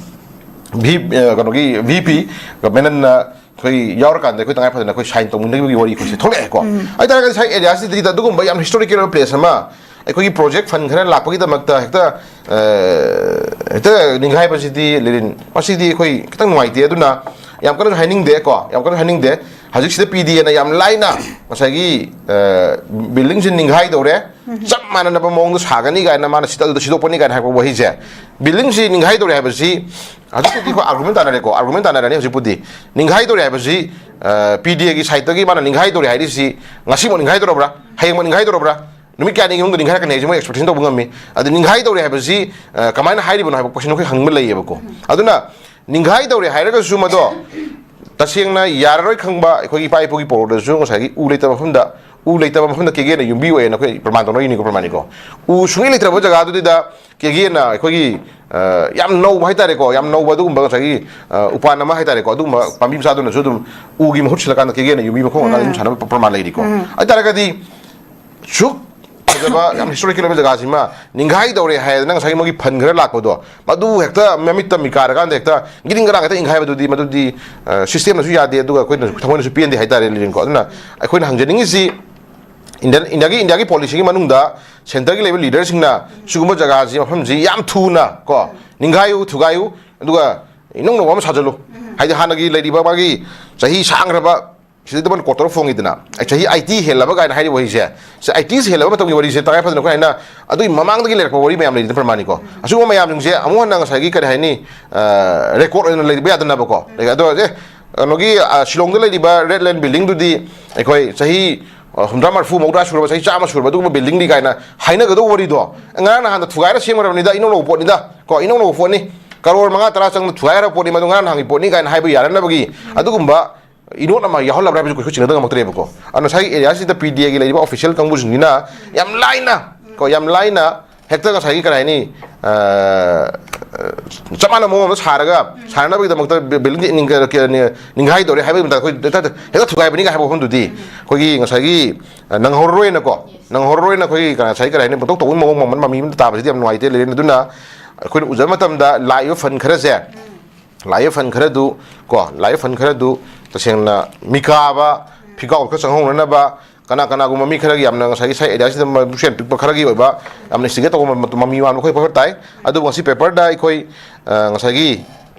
ꯚꯤ-, ꯑ, ꯀꯩꯅꯣꯒꯤ ꯚꯤ ꯄꯤ ꯃꯦꯅꯟꯅ ꯑꯩꯈꯣꯏ ꯌꯥꯎꯔꯀꯥꯟꯗ ꯑꯩꯈꯣꯏ ꯇꯉꯥꯏ ꯐꯗꯅ ꯑꯩꯈꯣꯏ ꯁꯥꯏꯟ ꯇꯧꯃꯤꯟꯅꯈꯤꯕꯒꯤ ꯋꯥꯔꯤ ꯑꯩꯈꯣꯏꯁꯦ ꯊꯣꯛꯂꯛꯑꯦꯀꯣ꯫ ꯍꯥꯏ ꯇꯥꯔꯒꯗꯤ ꯉꯁꯥꯏ ꯑꯦꯔꯤꯌꯥꯁꯤꯗ ꯑꯗꯨꯒꯨꯝꯕ ꯌꯥꯝ ꯍꯤꯁꯇꯣꯔꯤꯀꯦꯜ ꯑꯣꯏꯕ ꯄ꯭ꯂꯦꯁ ꯑꯃ ꯑꯩꯈꯣꯏꯒꯤ ꯄ꯭ꯔꯣꯖꯦꯛ ꯐꯟ ꯈꯔ ꯂꯥꯛꯄꯒꯤꯗꯃꯛꯇ ꯍꯦꯛꯇ, ꯑ, ꯍꯦꯛꯇ ꯅꯤꯡꯈꯥꯏꯕꯁꯤꯗꯤ, ꯂꯤꯔꯤꯟ, ꯃꯁꯤꯗꯤ ꯑꯩꯈꯣꯏ ꯈꯤꯇꯪ ꯅꯨꯡꯉꯥꯏꯇꯦ꯫ ꯑꯗꯨꯅ ꯌꯥꯝ ꯀꯟꯅ ꯍꯥꯏꯅꯤꯡꯗꯦ ꯀꯣ, ꯌꯥꯝ ꯀꯟꯅ ꯍꯥꯏꯅꯤꯡꯗꯦ꯫ ꯍꯧꯖꯤꯛꯁꯤꯗ ꯄꯤ ꯗꯤ ꯑꯦꯅ ꯌꯥꯝ ꯂꯥꯏꯅ ꯉꯁꯥꯏꯒꯤ, ꯑ, ꯕꯤꯜꯗꯤꯡꯁꯤ ꯅꯤꯡꯈꯥꯏꯗꯧꯔꯦ, ꯆꯞ ꯃꯥꯟꯅꯅꯕ ꯃꯑꯣꯡꯗ ꯁꯥꯒꯅꯤ ꯀꯥꯏꯅ, ꯃꯥꯅ ꯁꯤꯗ ꯑꯗꯨꯗ ꯁꯤꯗꯣꯛꯄꯅꯤ ꯀꯥꯏꯅ ꯍꯥꯏꯕ ꯋꯥꯍꯩꯁꯦ, ꯕꯤꯜꯗꯤꯡꯁꯤ ꯅꯤꯡꯈꯥꯏꯗꯧꯔꯦ ꯍꯥꯏꯕꯁꯤ ꯍꯧꯖꯤꯛꯄꯨꯗꯤ ꯑꯩꯈꯣꯏ ꯑꯥꯔꯒꯨꯃꯦꯟ ꯇꯥꯟꯅꯔꯦꯀꯣ, ꯑꯥꯔꯒꯨꯃꯦꯟ ꯇꯥꯟꯅꯔꯅꯤ꯫ ꯍꯧꯖꯤꯛꯄꯨꯗꯤ ꯅꯤꯡꯈꯥꯏꯗꯧꯔꯦ ꯍꯥꯏꯕꯁꯤ, ꯑ, ꯄꯤ ꯗꯤ ꯑꯦꯒꯤ ꯁꯥꯏꯠꯇꯒꯤ ꯃꯥꯅ ꯅꯤꯡꯈꯥꯏꯗꯧꯔꯦ ꯍꯥꯏꯔꯤꯁꯤ ꯉꯁꯤꯃꯛ ꯅꯤꯡꯈꯥꯏꯗꯧꯔꯕ꯭ꯔꯥ, ꯍꯌꯦꯡꯃꯛ ꯅꯤꯡꯈꯥꯏꯗꯧꯔꯕ꯭ꯔꯥ, ꯅꯨꯃꯤꯠ ꯀꯌꯥꯅꯤꯒꯤ ꯃꯅꯨꯡꯗ ꯅꯤꯡꯈꯥꯏꯔꯛꯀꯅꯤ ꯍꯥꯏꯁꯤ ꯃꯣꯏ ꯑꯦꯛꯁꯄꯦꯛꯇꯦꯁꯟ ꯇꯧꯕ ꯉꯝꯃꯤ꯫ ꯑꯗꯨ ꯅꯤꯡꯈꯥꯏꯗꯧꯔꯦ ꯍꯥꯏꯕꯁꯤ, ꯑ, ꯀꯃꯥꯏꯅ ꯍꯥꯏꯔꯤꯕꯅꯣ ꯍꯥꯏꯕ ꯀꯣꯏꯁꯟ ꯑꯩꯈꯣꯏ ꯍꯪꯕ ꯂꯩꯌꯦꯕꯀꯣ꯫ ꯑꯗꯨꯅ ꯅꯤꯡꯈꯥꯏꯗꯧꯔꯦ ꯍꯥꯏꯔꯒꯁꯨ ꯃꯗꯣ ꯇꯁꯦꯡꯅ ꯌꯥꯔꯔꯣꯏ ꯈꯪꯕ ꯑꯩꯈꯣꯏꯒꯤ ꯏꯄꯥ ꯏꯄꯨꯒꯤ ꯄꯥꯎꯔꯧꯗꯁꯨ ꯉꯁꯥꯏꯒꯤ ꯎ ꯂꯩꯇꯕ ꯃꯐꯝꯗ ꯎ ꯂꯩꯇꯕ ꯃꯐꯝꯗ ꯀꯦꯒꯦꯅ ꯌꯨꯝꯕꯤ ꯑꯣꯏꯌꯦꯅ ꯑꯩꯈꯣꯏ ꯄ꯭ꯔꯃꯥꯟ ꯇꯧꯅꯔꯤꯅꯤꯀꯣ, ꯄ꯭ꯔꯃꯥꯟꯅꯤꯀꯣ꯫ ꯎ ꯁꯨꯡꯂꯩ ꯂꯩꯇ꯭ꯔꯕ ꯖꯒꯥꯗꯨꯗ ꯀꯦꯒꯦꯅ ꯑꯩꯈꯣꯏꯒꯤ, ꯑ, ꯌꯥꯝ ꯅꯧꯕ ꯍꯥꯏꯇꯥꯔꯦꯀꯣ, ꯌꯥꯝ ꯅꯧꯕ ꯑꯗꯨꯒꯨꯝꯕ ꯉꯁꯥꯏꯒꯤ, ꯑ, ꯎꯄꯥꯟ ꯑꯃ ꯍꯥꯏꯇꯥꯔꯦꯀꯣ, ꯑꯗꯨꯒꯨꯝꯕ ꯄꯥꯝꯕꯤ ꯃꯆꯥꯗꯨꯅꯁꯨ ꯑꯗꯨꯝ ꯎꯒꯤ ꯃꯍꯨꯠ ꯁꯤꯜꯂꯀꯥꯟꯗ ꯀꯦꯒꯦꯅ ꯌꯨꯝꯕꯤ ꯃꯈꯣꯡ ꯑꯣꯏꯔꯀꯥꯟꯗ ꯌꯨꯝ ꯁꯥꯟꯅꯕ ꯄ꯭ꯔꯃꯥꯟ ꯂꯩꯔꯤꯀꯣ꯫ ꯍꯥꯏꯇꯥꯔꯒꯗꯤ ꯁꯨꯛ ꯐꯖꯕ, ꯌꯥꯝ ꯍꯤꯁꯇꯣꯔꯤꯀꯦꯜ ꯑꯣꯏꯕ ꯖꯒꯥꯁꯤꯃ ꯅꯤꯡꯈꯥꯏꯗꯧꯔꯦ ꯍꯥꯏꯗꯅ ꯉꯁꯥꯏꯒꯤ ꯃꯣꯏꯒꯤ ꯐꯟ ꯈꯔ ꯂꯥꯛꯄꯗꯣ, ꯃꯗꯨ ꯍꯦꯛꯇ ꯃꯃꯤꯠꯇ ꯃꯤꯀꯥꯔꯀꯥꯟꯗ ꯍꯦꯛꯇ ꯒꯤꯔꯤꯡ ꯒꯔꯥꯡ ꯍꯦꯛꯇ ꯏꯪꯈꯥꯏꯕꯗꯨꯗꯤ, ꯃꯗꯨꯗꯤ, ꯑ, ꯁꯤꯁꯇꯦꯝꯅꯁꯨ ꯌꯥꯗꯦ, ꯑꯗꯨꯒ ꯑꯩꯈꯣꯏꯅꯁꯨ, ꯊꯃꯣꯏꯅꯁꯨ ꯄꯦꯟꯗꯦ ꯍꯥꯏꯇꯥꯔꯦ, ꯂꯤꯂꯤꯡꯀꯣ꯫ ꯑꯗꯨꯅ ꯑꯩꯈꯣꯏꯅ ꯍꯪꯖꯅꯤꯡꯉꯤꯁꯤ, ꯏꯟꯗꯤꯌꯟ, ꯏꯟꯗꯤꯌꯥꯒꯤ, ꯏꯟꯗꯤꯌꯥꯒꯤ ꯄꯣꯂꯤꯁꯤꯒꯤ ꯃꯅꯨꯡꯗ ꯁꯦꯟꯇꯔꯒꯤ ꯂꯩꯕ ꯂꯤꯗꯔꯁꯤꯡꯅ ꯁꯤꯒꯨꯝꯕ ꯖꯒꯥꯁꯤ, ꯃꯐꯝꯁꯤ ꯌꯥꯝ ꯊꯨꯅ ꯀꯣ, ꯅꯤꯡꯈꯥꯏꯌꯨ, ꯊꯨꯒꯥꯏꯌꯨ, ꯑꯗꯨꯒ ꯏꯅꯧ ꯅꯧꯕ ꯑꯃ ꯁꯥꯖꯜꯂꯨ꯫ ꯍꯥꯏꯗꯤ ꯍꯥꯟꯅꯒꯤ ꯂꯩꯔꯤꯕ ꯃꯥꯒꯤ ꯆꯍꯤ ꯁꯥꯡꯈ꯭ꯔꯕ, ꯁꯤꯗꯩꯗ ꯃꯣꯏꯅ ꯀꯣꯇꯔ ꯐꯣꯡꯉꯤꯗꯅ, ꯑꯩ ꯆꯍꯤ ꯑꯩꯠꯇꯤ ꯍꯦꯜꯂꯕ ꯀꯥꯏꯅ ꯍꯥꯏꯔꯤꯕ ꯋꯥꯔꯤꯁꯦ, ꯁꯤ ꯑꯩꯠꯇꯤꯁ ꯍꯦꯜꯂꯕ ꯃꯇꯝꯒꯤ ꯋꯥꯔꯤꯁꯦ ꯇꯉꯥꯏ ꯐꯗꯅ ꯑꯩꯈꯣꯏ ꯍꯥꯏꯅ ꯑꯗꯨꯒꯤ ꯃꯃꯥꯡꯗꯒꯤ ꯂꯩꯔꯛꯄ ꯋꯥꯔꯤ ꯃꯌꯥꯝ ꯂꯩꯗꯅ, ꯄ꯭ꯔꯃꯥꯟꯅꯤꯀꯣ꯫ ꯑꯁꯤꯒꯨꯝꯕ ꯃꯌꯥꯝꯁꯤꯡꯁꯦ ꯑꯃꯨꯛ ꯍꯟꯅ ꯉꯁꯥꯏꯒꯤ ꯀꯔꯤ ꯍꯥꯏꯅꯤ, ꯔꯦꯀꯣꯔꯗ ꯑꯣꯏꯅ ꯂꯩꯕ ꯌꯥꯗꯅꯕꯀꯣ꯫ ꯑꯗꯣ ꯑꯦ, ꯀꯩꯅꯣꯒꯤ, ꯑ, ꯁꯤꯂꯣꯡꯗ ꯂꯩꯔꯤꯕ ꯔꯦꯗ ꯂꯥꯏꯟ ꯕꯤꯜꯗꯤꯡꯗꯨꯗꯤ ꯑꯩꯈꯣꯏ ꯆꯍꯤ, ꯑ, ꯍꯨꯝꯗ꯭ꯔꯥ, ꯃꯔꯤꯐꯨ, ꯃꯧꯗ꯭ꯔꯥ ꯁꯨꯔꯕ, ꯆꯍꯤ ꯆꯥꯝꯃ ꯁꯨꯔꯕ ꯑꯗꯨꯒꯨꯝꯕ ꯕꯤꯜꯗꯤꯡꯅꯤ ꯀꯥꯏꯅ ꯍꯥꯏꯅꯒꯗꯧꯕ ꯋꯥꯔꯤꯗꯣ ꯉꯔꯥꯡ ꯅꯍꯥꯟꯗ ꯊꯨꯒꯥꯏꯔ ꯁꯦꯝꯈ꯭ꯔꯕꯅꯤꯗ, ꯏꯅꯧ ꯅꯧꯕ ꯄꯣꯠꯅꯤꯗ ꯀꯣ, ꯏꯅꯧ ꯅꯧꯕ ꯄꯣꯠꯅꯤ, ꯀꯔꯣꯔ ꯃꯉꯥ ꯇꯔꯥ ꯆꯪꯗ ꯊꯨꯒꯥꯏꯈ꯭ꯔꯕ ꯄꯣꯠꯅꯤ, ꯃꯗꯨ ꯉꯔꯥꯡ ꯅꯍꯥꯟꯒꯤ ꯄꯣꯠꯅꯤ ꯀꯥꯏꯅ ꯍꯥꯏꯕ ꯌꯥꯅꯅꯕꯒꯤ ꯑꯗꯨꯒꯨꯝꯕ ꯏꯅꯣꯠ ꯑꯃ ꯌꯥꯎꯍꯜꯂꯕ꯭ꯔꯥ ꯍꯥꯏꯕꯁꯨ ꯀꯩꯁꯨ ꯆꯤꯡꯅꯗꯕ ꯉꯝꯃꯛꯇ꯭ꯔꯦꯕꯀꯣ꯫ ꯑꯗꯨꯅ ꯉꯁꯥꯏꯒꯤ ꯑꯦꯔꯤꯌꯥꯁꯤꯗ ꯄꯤ ꯗꯤ ꯑꯦꯒꯤ ꯂꯩꯔꯤꯕ ꯑꯣꯐꯤꯁꯤꯌꯦꯜ ꯀꯥꯡꯕꯨꯁꯤꯡꯁꯤꯅ ꯌꯥꯝ ꯂꯥꯏꯅ ꯀꯣ, ꯌꯥꯝ ꯂꯥꯏꯅ ꯍꯦꯛꯇ ꯉꯁꯥꯏꯒꯤ ꯀꯔꯤ ꯍꯥꯏꯅꯤ, ꯑ, ꯆꯞ ꯃꯥꯟꯅꯕ ꯃꯑꯣꯡ ꯑꯃꯗ ꯁꯥꯔꯒ, ꯁꯥꯟꯅꯅꯕꯒꯤꯗꯃꯛꯇ ꯕꯤ-, ꯕꯤꯜꯗꯤꯡ ꯅꯤꯡ-, ꯀ-, ꯀ-, ꯅꯤꯡꯈꯥꯏꯗꯧꯔꯦ ꯍꯥꯏꯕꯒꯤ ꯃꯇꯥꯡꯗ ꯑꯩꯈꯣꯏ ꯍꯦꯛꯇ, ꯍꯦꯛꯇ ꯊꯨꯒꯥꯏꯕꯅꯤꯒ ꯍꯥꯏꯕ ꯋꯥꯐꯝꯗꯨꯗꯤ ꯑꯩꯈꯣꯏꯒꯤ ꯉꯁꯥꯏꯒꯤ, ꯑ, ꯅꯪꯍꯧꯔꯔꯣꯏꯅꯀꯣ, ꯅꯪꯍꯧꯔꯔꯣꯏꯅ ꯑꯩꯈꯣꯏꯒꯤ ꯉꯁꯥꯏꯒꯤ ꯀꯔꯤ ꯍꯥꯏꯅꯤ, ꯄꯪꯇꯧ ꯇꯧꯕꯒꯤ ꯃꯑꯣꯡ ꯃꯃꯜ ꯃꯃꯤ ꯑꯃꯗ ꯇꯥꯕꯁꯤꯗꯤ ꯌꯥꯝ ꯅꯨꯡꯉꯥꯏꯇꯦ꯫ ꯂꯩꯔꯦ꯫ ꯑꯗꯨꯅ ꯑꯩꯈꯣꯏꯅ ꯎꯖꯕ ꯃꯇꯝꯗ ꯂꯥꯛꯏꯕ ꯐꯟ ꯈꯔꯁꯦ, ꯂꯥꯛꯏꯕ ꯐꯟ ꯈꯔꯗꯨ ꯀꯣ, ꯂꯥꯛꯏꯕ ꯐꯟ ꯈꯔꯗꯨ ꯇꯁꯦꯡꯅ ꯃꯤꯀꯥꯕ, ꯐꯤꯒꯥꯎ ꯈꯔ ꯆꯪꯍꯧꯅꯅꯕ, ꯀꯅꯥ ꯀꯅꯥꯒꯨꯝꯕ ꯃꯤ ꯈꯔꯒꯤ ꯌꯥꯝꯅ ꯉꯁꯥꯏꯒꯤ ꯁꯥꯏ ꯑꯦꯔꯤꯌꯥꯁꯤꯗ ꯃ-, ꯄꯨꯛꯁꯦꯟ ꯄꯤꯛꯄ ꯈꯔꯒꯤ ꯑꯣꯏꯕ ꯌꯥꯝꯅ ꯏꯟꯁꯇꯤꯒꯦꯠ ꯇꯧꯕ ꯃ-, ꯃꯃꯤ ꯃꯥꯟꯕ ꯑꯩꯈꯣꯏ ꯈꯔ ꯇꯥꯏ꯫ ꯑꯗꯨꯕꯨ ꯉꯁꯤ ꯄꯦꯄꯔꯗ ꯑꯩꯈꯣꯏ, ꯑ, ꯉꯁꯥꯏꯒꯤ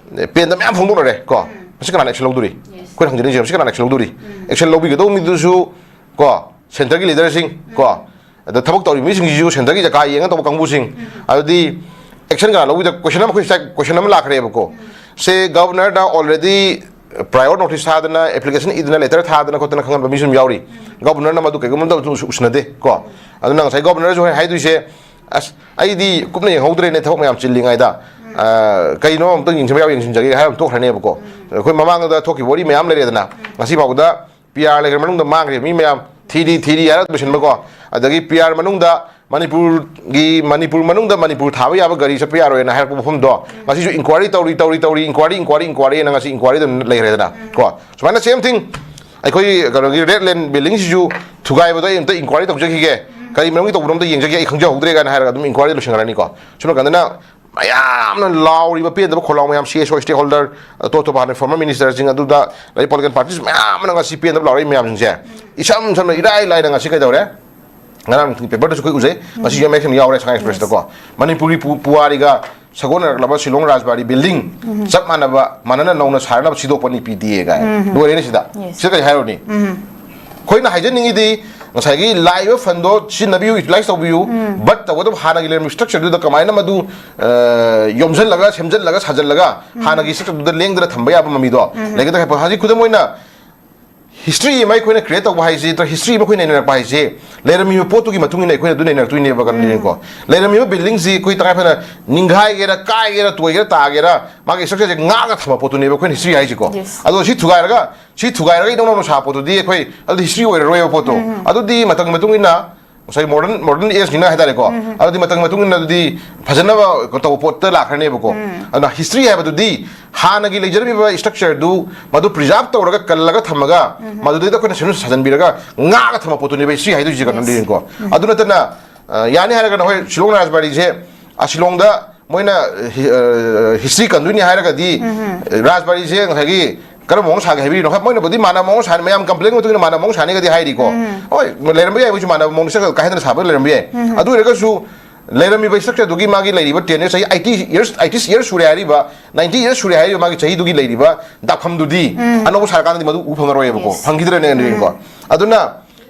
ꯄꯦꯟꯗ ꯃꯌꯥꯝ ꯐꯣꯡꯗꯣꯛꯅꯔꯦ ꯀꯣ꯫ ꯃꯁꯤ ꯀꯅꯥꯅ ꯑꯦꯛꯁꯟ ꯂꯧꯗꯣꯔꯤ? ꯑꯩꯈꯣꯏꯅ ꯍꯪꯖꯅꯤꯡꯉꯤꯁꯦ, ꯃꯁꯤ ꯀꯅꯥꯅ ꯑꯦꯛꯁꯟ ꯂꯧꯗꯣꯔꯤ? ꯑꯦꯛꯁꯟ ꯂꯧꯕꯤꯒꯗꯧꯕ ꯃꯤꯗꯨꯁꯨ ꯀꯣ, ꯁꯦꯟꯇꯔꯒꯤ ꯂꯤꯗꯔꯁꯤꯡ ꯀꯣ, ꯑꯗ ꯊꯕꯛ ꯇꯧꯔꯤꯕ ꯃꯤꯁꯤꯡꯁꯤꯁꯨ ꯁꯦꯟꯇꯔꯒꯤ ꯖꯀꯥ ꯌꯦꯡꯉ ꯇꯧꯕ ꯀꯥꯡꯕꯨꯁꯤꯡ꯫ ꯑꯗꯨꯗꯤ ꯑꯦꯛꯁꯟ ꯀꯅꯥ ꯂꯧꯕꯤꯗ? ꯀꯣꯏꯁꯟ ꯑꯃ ꯑꯩꯈꯣꯏ ꯁꯤꯗ ꯀꯣꯏꯁꯟ ꯑꯃ ꯂꯥꯛꯈ꯭ꯔꯦꯕꯀꯣ꯫ ꯁꯦ ꯒꯕꯔꯅꯔꯗ ꯑꯣꯜꯔꯦꯗꯤ ꯄ꯭ꯔꯥꯏꯌꯣꯔ ꯅꯣꯇꯤꯁ ꯊꯥꯗꯅ, ꯑꯦꯄ꯭ꯂꯤꯀꯦꯁꯟ ꯏꯗꯅ, ꯂꯦꯇꯔ ꯊꯥꯗꯅ ꯈꯣꯠꯇꯅ ꯈꯪꯍꯟꯕ ꯃꯤꯁꯨ ꯑꯗꯨꯝ ꯌꯥꯎꯔꯤ꯫ ꯒꯕꯔꯅꯔꯅ ꯃꯗꯨ ꯀꯩꯒꯨꯝꯕ ꯑꯃꯗ ꯎꯁꯤꯟꯅꯗꯦ ꯀꯣ꯫ ꯑꯗꯨꯅ ꯉꯁꯥꯏ ꯒꯕꯔꯅꯔꯁꯨ ꯍꯥꯏ-, ꯍꯥꯏꯗꯣꯏꯁꯦ, "ꯑꯁ, ꯑꯩꯗꯤ ꯀꯨꯞꯅ ꯌꯦꯡꯍꯧꯗ꯭ꯔꯦꯅꯦ, ꯊꯕꯛ ꯃꯌꯥꯝ ꯆꯤꯜꯂꯤꯉꯩꯗ꯫ ꯑ, ꯀꯩꯅꯣ ꯑꯃꯨꯛꯇꯪ ꯌꯦꯡꯁꯤꯟꯕ ꯌꯥꯎ ꯌꯦꯡꯁꯤꯟꯖꯒꯦ" ꯍꯥꯏꯔ ꯑꯗꯨꯝ ꯇꯣꯛꯈ꯭ꯔꯅꯦꯕꯀꯣ꯫ ꯑꯩꯈꯣꯏ ꯃꯃꯥꯡꯗ ꯊꯣꯛꯈꯤꯕ ꯋꯥꯔꯤ ꯃꯌꯥꯝ ꯂꯩꯔꯦꯗꯅ, ꯉꯁꯤ ꯐꯥꯎꯕꯗ ꯄꯤ ꯑꯥꯔ ꯂꯩꯈ꯭ꯔ ꯃꯅꯨꯡꯗ ꯃꯥꯡꯈ꯭ꯔꯤꯕ ꯃꯤ ꯃꯌꯥꯝ, ꯊꯤꯔꯤ ꯊꯤꯔꯤ ꯍꯥꯏꯔꯒ ꯂꯣꯏꯁꯤꯟꯕꯀꯣ꯫ ꯑꯗꯒꯤ ꯄꯤ ꯑꯥꯔ ꯃꯅꯨꯡꯗ ꯃꯅꯤꯄꯨꯔꯒꯤ, ꯃꯅꯤꯄꯨꯔ ꯃꯅꯨꯡꯗ ꯃꯅꯤꯄꯨꯔ ꯊꯥꯕ ꯌꯥꯕ ꯒꯥꯔꯤ ꯆꯠꯄ ꯌꯥꯔꯣꯏꯅ ꯍꯥꯏꯔꯛꯄ ꯃꯐꯝꯗꯣ ꯉꯁꯤꯁꯨ ꯏꯟꯀ꯭ꯋꯥꯏꯔꯤ ꯇꯧꯔꯤ, ꯇꯧꯔꯤ, ꯇꯧꯔꯤ, ꯏꯟꯀ꯭ꯋꯥꯏꯔꯤ, ꯏꯟꯀ꯭ꯋꯥꯏꯔꯤ, ꯏꯟꯀ꯭ꯋꯥꯏꯔꯤꯅ ꯉꯁꯤ ꯏꯟꯀ꯭ꯋꯥꯏꯔꯤ ꯑꯗꯨꯝ ꯂꯩꯈ꯭ꯔꯦꯗꯅ ꯀꯣ꯫ ꯁꯨꯃꯥꯏꯅ same thing ꯑꯩꯈꯣꯏ ꯀꯩꯅꯣꯒꯤ ꯔꯦꯠ ꯂꯦꯟ ꯕꯤꯜꯗꯤꯡꯁꯤꯁꯨ ꯊꯨꯒꯥꯏꯕꯗꯣ ꯑꯩ ꯑꯝꯇ ꯏꯟꯀ꯭ꯋꯥꯏꯔꯤ ꯇꯧꯖꯈꯤꯒꯦ, ꯀꯔꯤ ꯃꯔꯝꯒꯤ ꯇꯧꯕꯅꯣ ꯑꯝꯇ ꯌꯦꯡꯖꯒꯦ, ꯑꯩ ꯈꯪꯖꯍꯧꯗ꯭ꯔꯦ ꯀꯥꯏꯅ ꯍꯥꯏꯔꯒ ꯑꯗꯨꯝ ꯏꯟꯀ꯭ꯋꯥꯏꯔꯤ ꯂꯣꯏꯁꯤꯟꯈ꯭ꯔꯅꯤꯀꯣ꯫ ꯁꯣꯝ ꯅꯥꯀꯟꯗꯅ ꯃꯌꯥꯝꯅ ꯂꯥꯎꯔꯤꯕ ꯄꯦꯟꯗꯕ ꯈꯣꯜꯂꯥꯎ ꯃꯌꯥꯝ, ꯁꯤ ꯑꯦꯁ ꯑꯣ stakeholder, ꯑꯇꯣꯞ ꯑꯇꯣꯞꯄ ꯍꯥꯟꯅ former ministerꯁꯤꯡ, ꯑꯗꯨꯗ ꯂꯩ political parties ꯃꯌꯥꯝ ꯑꯃꯅ ꯉꯁꯤ ꯄꯦꯟꯗꯕ ꯂꯥꯎꯔꯛꯏ ꯃꯌꯥꯝꯁꯤꯡꯁꯦ ꯏꯁꯝ ꯁꯝꯅ ꯏꯔꯥꯏ ꯂꯥꯏꯅ ꯉꯁꯤ ꯀꯩꯗꯧꯔꯦ? ꯉꯔꯥꯡ ꯅꯨꯡꯊꯤꯜ ꯄꯦꯄꯔꯗꯁꯨ ꯑꯩꯈꯣꯏ ꯎꯖꯩ, ꯉꯁꯤ ꯌꯨ ꯑꯦꯝ ꯑꯦꯁ ꯑꯃ ꯌꯥꯎꯔꯦ ꯁꯉꯥꯏ ꯑꯦꯛꯁꯄ꯭ꯔꯦꯁꯇꯀꯣ꯫ ꯃꯅꯤꯄꯨꯔꯒꯤ ꯄꯨ-, ꯄꯨꯋꯥꯔꯤꯒ ꯁꯥꯒꯣꯟꯅꯔꯛꯂꯕ ꯁꯤꯂꯣꯡ ꯔꯥꯖꯕꯥꯔꯤ ꯕꯤꯜꯗꯤꯡ ꯆꯞ ꯃꯥꯟꯅꯕ, ꯃꯥꯟꯅꯅ ꯅꯧꯅ ꯁꯥꯅꯅꯕ ꯁꯤꯗꯣꯛꯄꯅꯤ ꯄꯤ ꯗꯤ ꯑꯦ ꯀꯥꯏ꯫ ꯂꯣꯏꯔꯦꯅꯦ ꯁꯤꯗ꯫ Yes. ꯁꯤꯗ ꯀꯔꯤ ꯍꯥꯏꯔꯨꯅꯤ? ꯑꯩꯈꯣꯏꯅ ꯍꯥꯏꯖꯅꯤꯡꯉꯤꯗꯤ ꯉꯁꯥꯏꯒꯤ ꯂꯥꯛꯏꯕ ꯐꯟꯗꯣ ꯁꯤꯖꯤꯟꯅꯕꯤꯌꯨ, ꯌꯨꯇꯤꯂꯥꯏꯁ ꯇꯧꯕꯤꯌꯨ, ꯕꯠ ꯇꯧꯒꯗꯕ ꯍꯥꯟꯅꯒꯤ ꯂꯩꯔꯝꯕ ꯏꯁꯇ꯭ꯔꯛꯆꯔꯗꯨꯗ ꯀꯃꯥꯏꯅ ꯃꯗꯨ, ꯑ, ꯌꯣꯝꯁꯤꯜꯂꯒ, ꯁꯦꯝꯖꯤꯜꯂꯒ, ꯁꯥꯖꯤꯜꯂꯒ ꯍꯥꯟꯅꯒꯤ ꯏꯁꯇ꯭ꯔꯛꯆꯔꯗꯨꯗ ꯂꯦꯡꯗꯅ ꯊꯝꯕ ꯌꯥꯕ ꯃꯃꯤꯗꯣ ꯂꯩꯒꯗ꯭ꯔꯥ ꯍꯥꯏꯕ꯫ ꯍꯧꯖꯤꯛ ꯈꯨꯗꯝ ꯑꯣꯏꯅ ꯍꯤꯁꯇ꯭ꯔꯤ ꯑꯃ ꯑꯩꯈꯣꯏꯅ ꯀ꯭ꯔꯤꯌꯦꯠ ꯇꯧꯕ ꯍꯥꯏꯁꯦ, ꯅꯠꯇ꯭ꯔꯒ ꯍꯤꯁꯇ꯭ꯔꯤ ꯑꯃ ꯑꯩꯈꯣꯏꯅ ꯅꯩꯅꯔꯛꯄ ꯍꯥꯏꯁꯦ, ꯂꯩꯔꯝꯃꯤꯕ ꯄꯣꯠꯇꯨꯒꯤ ꯃꯇꯨꯡ ꯏꯟꯅ ꯑꯩꯈꯣꯏꯅ ꯑꯗꯨ ꯅꯩꯅꯔꯛꯇꯣꯏꯅꯦꯕ, ꯀꯩꯅꯣꯅꯤꯀꯣ꯫ ꯂꯩꯔꯝꯃꯤꯕ ꯕꯤꯜꯗꯤꯡꯁꯤ ꯑꯩꯈꯣꯏ ꯇꯉꯥꯏ ꯐꯗꯅ ꯅꯤꯡꯈꯥꯏꯒꯦꯔꯥ, ꯀꯥꯏꯒꯦꯔꯥ, ꯇꯣꯏꯒꯦꯔꯥ, ꯇꯥꯒꯦꯔꯥ, ꯃꯥꯒꯤ ꯏꯁꯇ꯭ꯔꯛꯆꯔꯁꯦ ꯉꯥꯛꯑꯒ ꯊꯝꯕ ꯄꯣꯠꯇꯨꯅꯦꯕ ꯑꯩꯈꯣꯏꯅ ꯍꯤꯁꯇ꯭ꯔꯤ ꯍꯥꯏꯁꯦꯀꯣ꯫ Yes. ꯑꯗꯣ ꯁꯤ ꯊꯨꯒꯥꯏꯔꯒ, ꯁꯤ ꯊꯨꯒꯥꯏꯔꯒ ꯏꯅꯧ ꯅꯧꯅ ꯁꯥꯕ ꯄꯣꯠꯇꯨꯗꯤ ꯑꯩꯈꯣꯏ ꯑꯗꯨꯗꯤ ꯍꯤꯁꯇ꯭ꯔꯤ ꯑꯣꯏꯔꯔꯣꯏꯕ ꯄꯣꯠꯇꯣ꯫ ꯑꯗꯨꯗꯤ ꯃꯇꯝꯒꯤ ꯃꯇꯨꯡ ꯏꯟꯅ ꯉꯁꯥꯏ ꯃꯣꯗꯔꯟ, ꯃꯣꯗꯔꯟ ꯑꯦꯖꯅꯤꯅ ꯍꯥꯏꯇꯥꯔꯦꯀꯣ꯫ ꯑꯗꯨꯗꯤ ꯃꯇꯝꯒꯤ ꯃꯇꯨꯡ ꯏꯟꯅ ꯑꯗꯨꯗꯤ ꯐꯖꯅꯕ ꯇꯧꯕ ꯄꯣꯠꯇ ꯂꯥꯛꯈ꯭ꯔꯅꯦꯕꯀꯣ꯫ ꯑꯗꯨꯅ ꯍꯤꯁꯇ꯭ꯔꯤ ꯍꯥꯏꯕꯗꯨꯗꯤ ꯍꯥꯟꯅꯒꯤ ꯂꯩꯖꯔꯝꯃꯤꯕ ꯏꯁꯇ꯭ꯔꯛꯆꯔꯗꯨ ꯃꯗꯨ ꯄ꯭ꯔꯤꯖꯥꯔꯚ ꯇꯧꯔꯒ, ꯀꯜꯂꯒ ꯊꯝꯃꯒ, ꯃꯗꯨꯗꯩꯗ ꯑꯩꯈꯣꯏꯅ ꯁꯦꯝꯖꯤꯟ ꯁꯥꯖꯤꯟꯕꯤꯔꯒ ꯉꯥꯛꯑꯒ ꯊꯝꯕ ꯄꯣꯠꯇꯨꯅꯦꯕ ꯍꯤꯁꯇ꯭ꯔꯤ ꯍꯥꯏꯗꯣꯏꯁꯦ, ꯀꯩꯅꯣ ꯌꯦꯡꯉꯨꯀꯣ꯫ ꯑꯗꯨ ꯅꯠꯇꯅ, ꯑ, ꯌꯥꯅꯤ ꯍꯥꯏꯔꯒꯅ ꯍꯣꯏ ꯁꯤꯂꯣꯡ ꯔꯥꯖꯕꯥꯔꯤꯁꯦ, ꯑ, ꯁꯤꯂꯣꯡꯗ ꯃꯣꯏꯅ ꯍꯤ-, ꯑ, ꯍꯤꯁꯇ꯭ꯔꯤ ꯀꯟꯗꯣꯏꯅꯤ ꯍꯥꯏꯔꯒꯗꯤ, ꯔꯥꯖꯕꯥꯔꯤꯁꯦ ꯉꯁꯥꯏꯒꯤ ꯀꯔꯝꯕ ꯃꯑꯣꯡ ꯁꯥꯒꯦ ꯍꯥꯏꯕꯤꯔꯤꯅꯣ? ꯍꯣꯏ, ꯃꯣꯏꯅꯕꯨꯗꯤ ꯃꯥꯟꯅꯕ ꯃꯑꯣꯡ ꯁꯥꯅꯤ, ꯃꯌꯥꯝ ꯀꯝꯄ꯭ꯂꯦꯟ ꯃꯇꯨꯡ ꯏꯟꯅ ꯃꯥꯟꯅꯕ ꯃꯑꯣꯡ ꯁꯥꯅꯤꯒꯗꯤ ꯍꯥꯏꯔꯤꯀꯣ꯫ ꯍꯣꯏ, ꯂꯩꯔꯝꯕ ꯌꯥꯏ, ꯃꯣꯏꯁꯨ ꯃꯥꯟꯅꯕ ꯃꯑꯣꯡꯗ ꯁꯥ-, ꯀꯥ ꯍꯦꯟꯅ ꯁꯥꯕ ꯂꯩꯔꯝꯕ ꯌꯥꯏ꯫ ꯑꯗꯨ ꯑꯣꯏꯔꯒꯁꯨ ꯂꯩꯔꯝꯃꯤꯕ ꯏꯁꯇ꯭ꯔꯛꯆꯔꯗꯨꯒꯤ ꯃꯥꯒꯤ ꯂꯩꯔꯤꯕ ꯇꯦꯟ ꯌꯔꯁ, ꯆꯍꯤ ꯑꯩꯠꯇꯤ ꯌꯔꯁ, ꯑꯩꯠꯇꯤ ꯌꯔꯁ ꯁꯨꯔꯦ ꯍꯥꯏꯔꯤꯕ, ꯅꯥꯏꯟꯇꯤ ꯌꯔꯁ ꯁꯨꯔꯦ ꯍꯥꯏꯔꯤꯕ ꯃꯥꯒꯤ ꯆꯍꯤꯗꯨꯒꯤ ꯂꯩꯔꯤꯕ ꯗꯥꯛꯐꯝꯗꯨꯗꯤ ꯑꯅꯧꯕ ꯁꯥꯔꯀꯥꯟꯗꯗꯤ ꯃꯗꯨ ꯎꯕ ꯐꯪꯉꯔꯣꯏꯕꯀꯣ꯫ Yes. ꯐꯪꯈꯤꯗ꯭ꯔꯅꯦ, ꯑꯗꯨꯗꯤꯀꯣ꯫ ꯑꯗꯨꯅ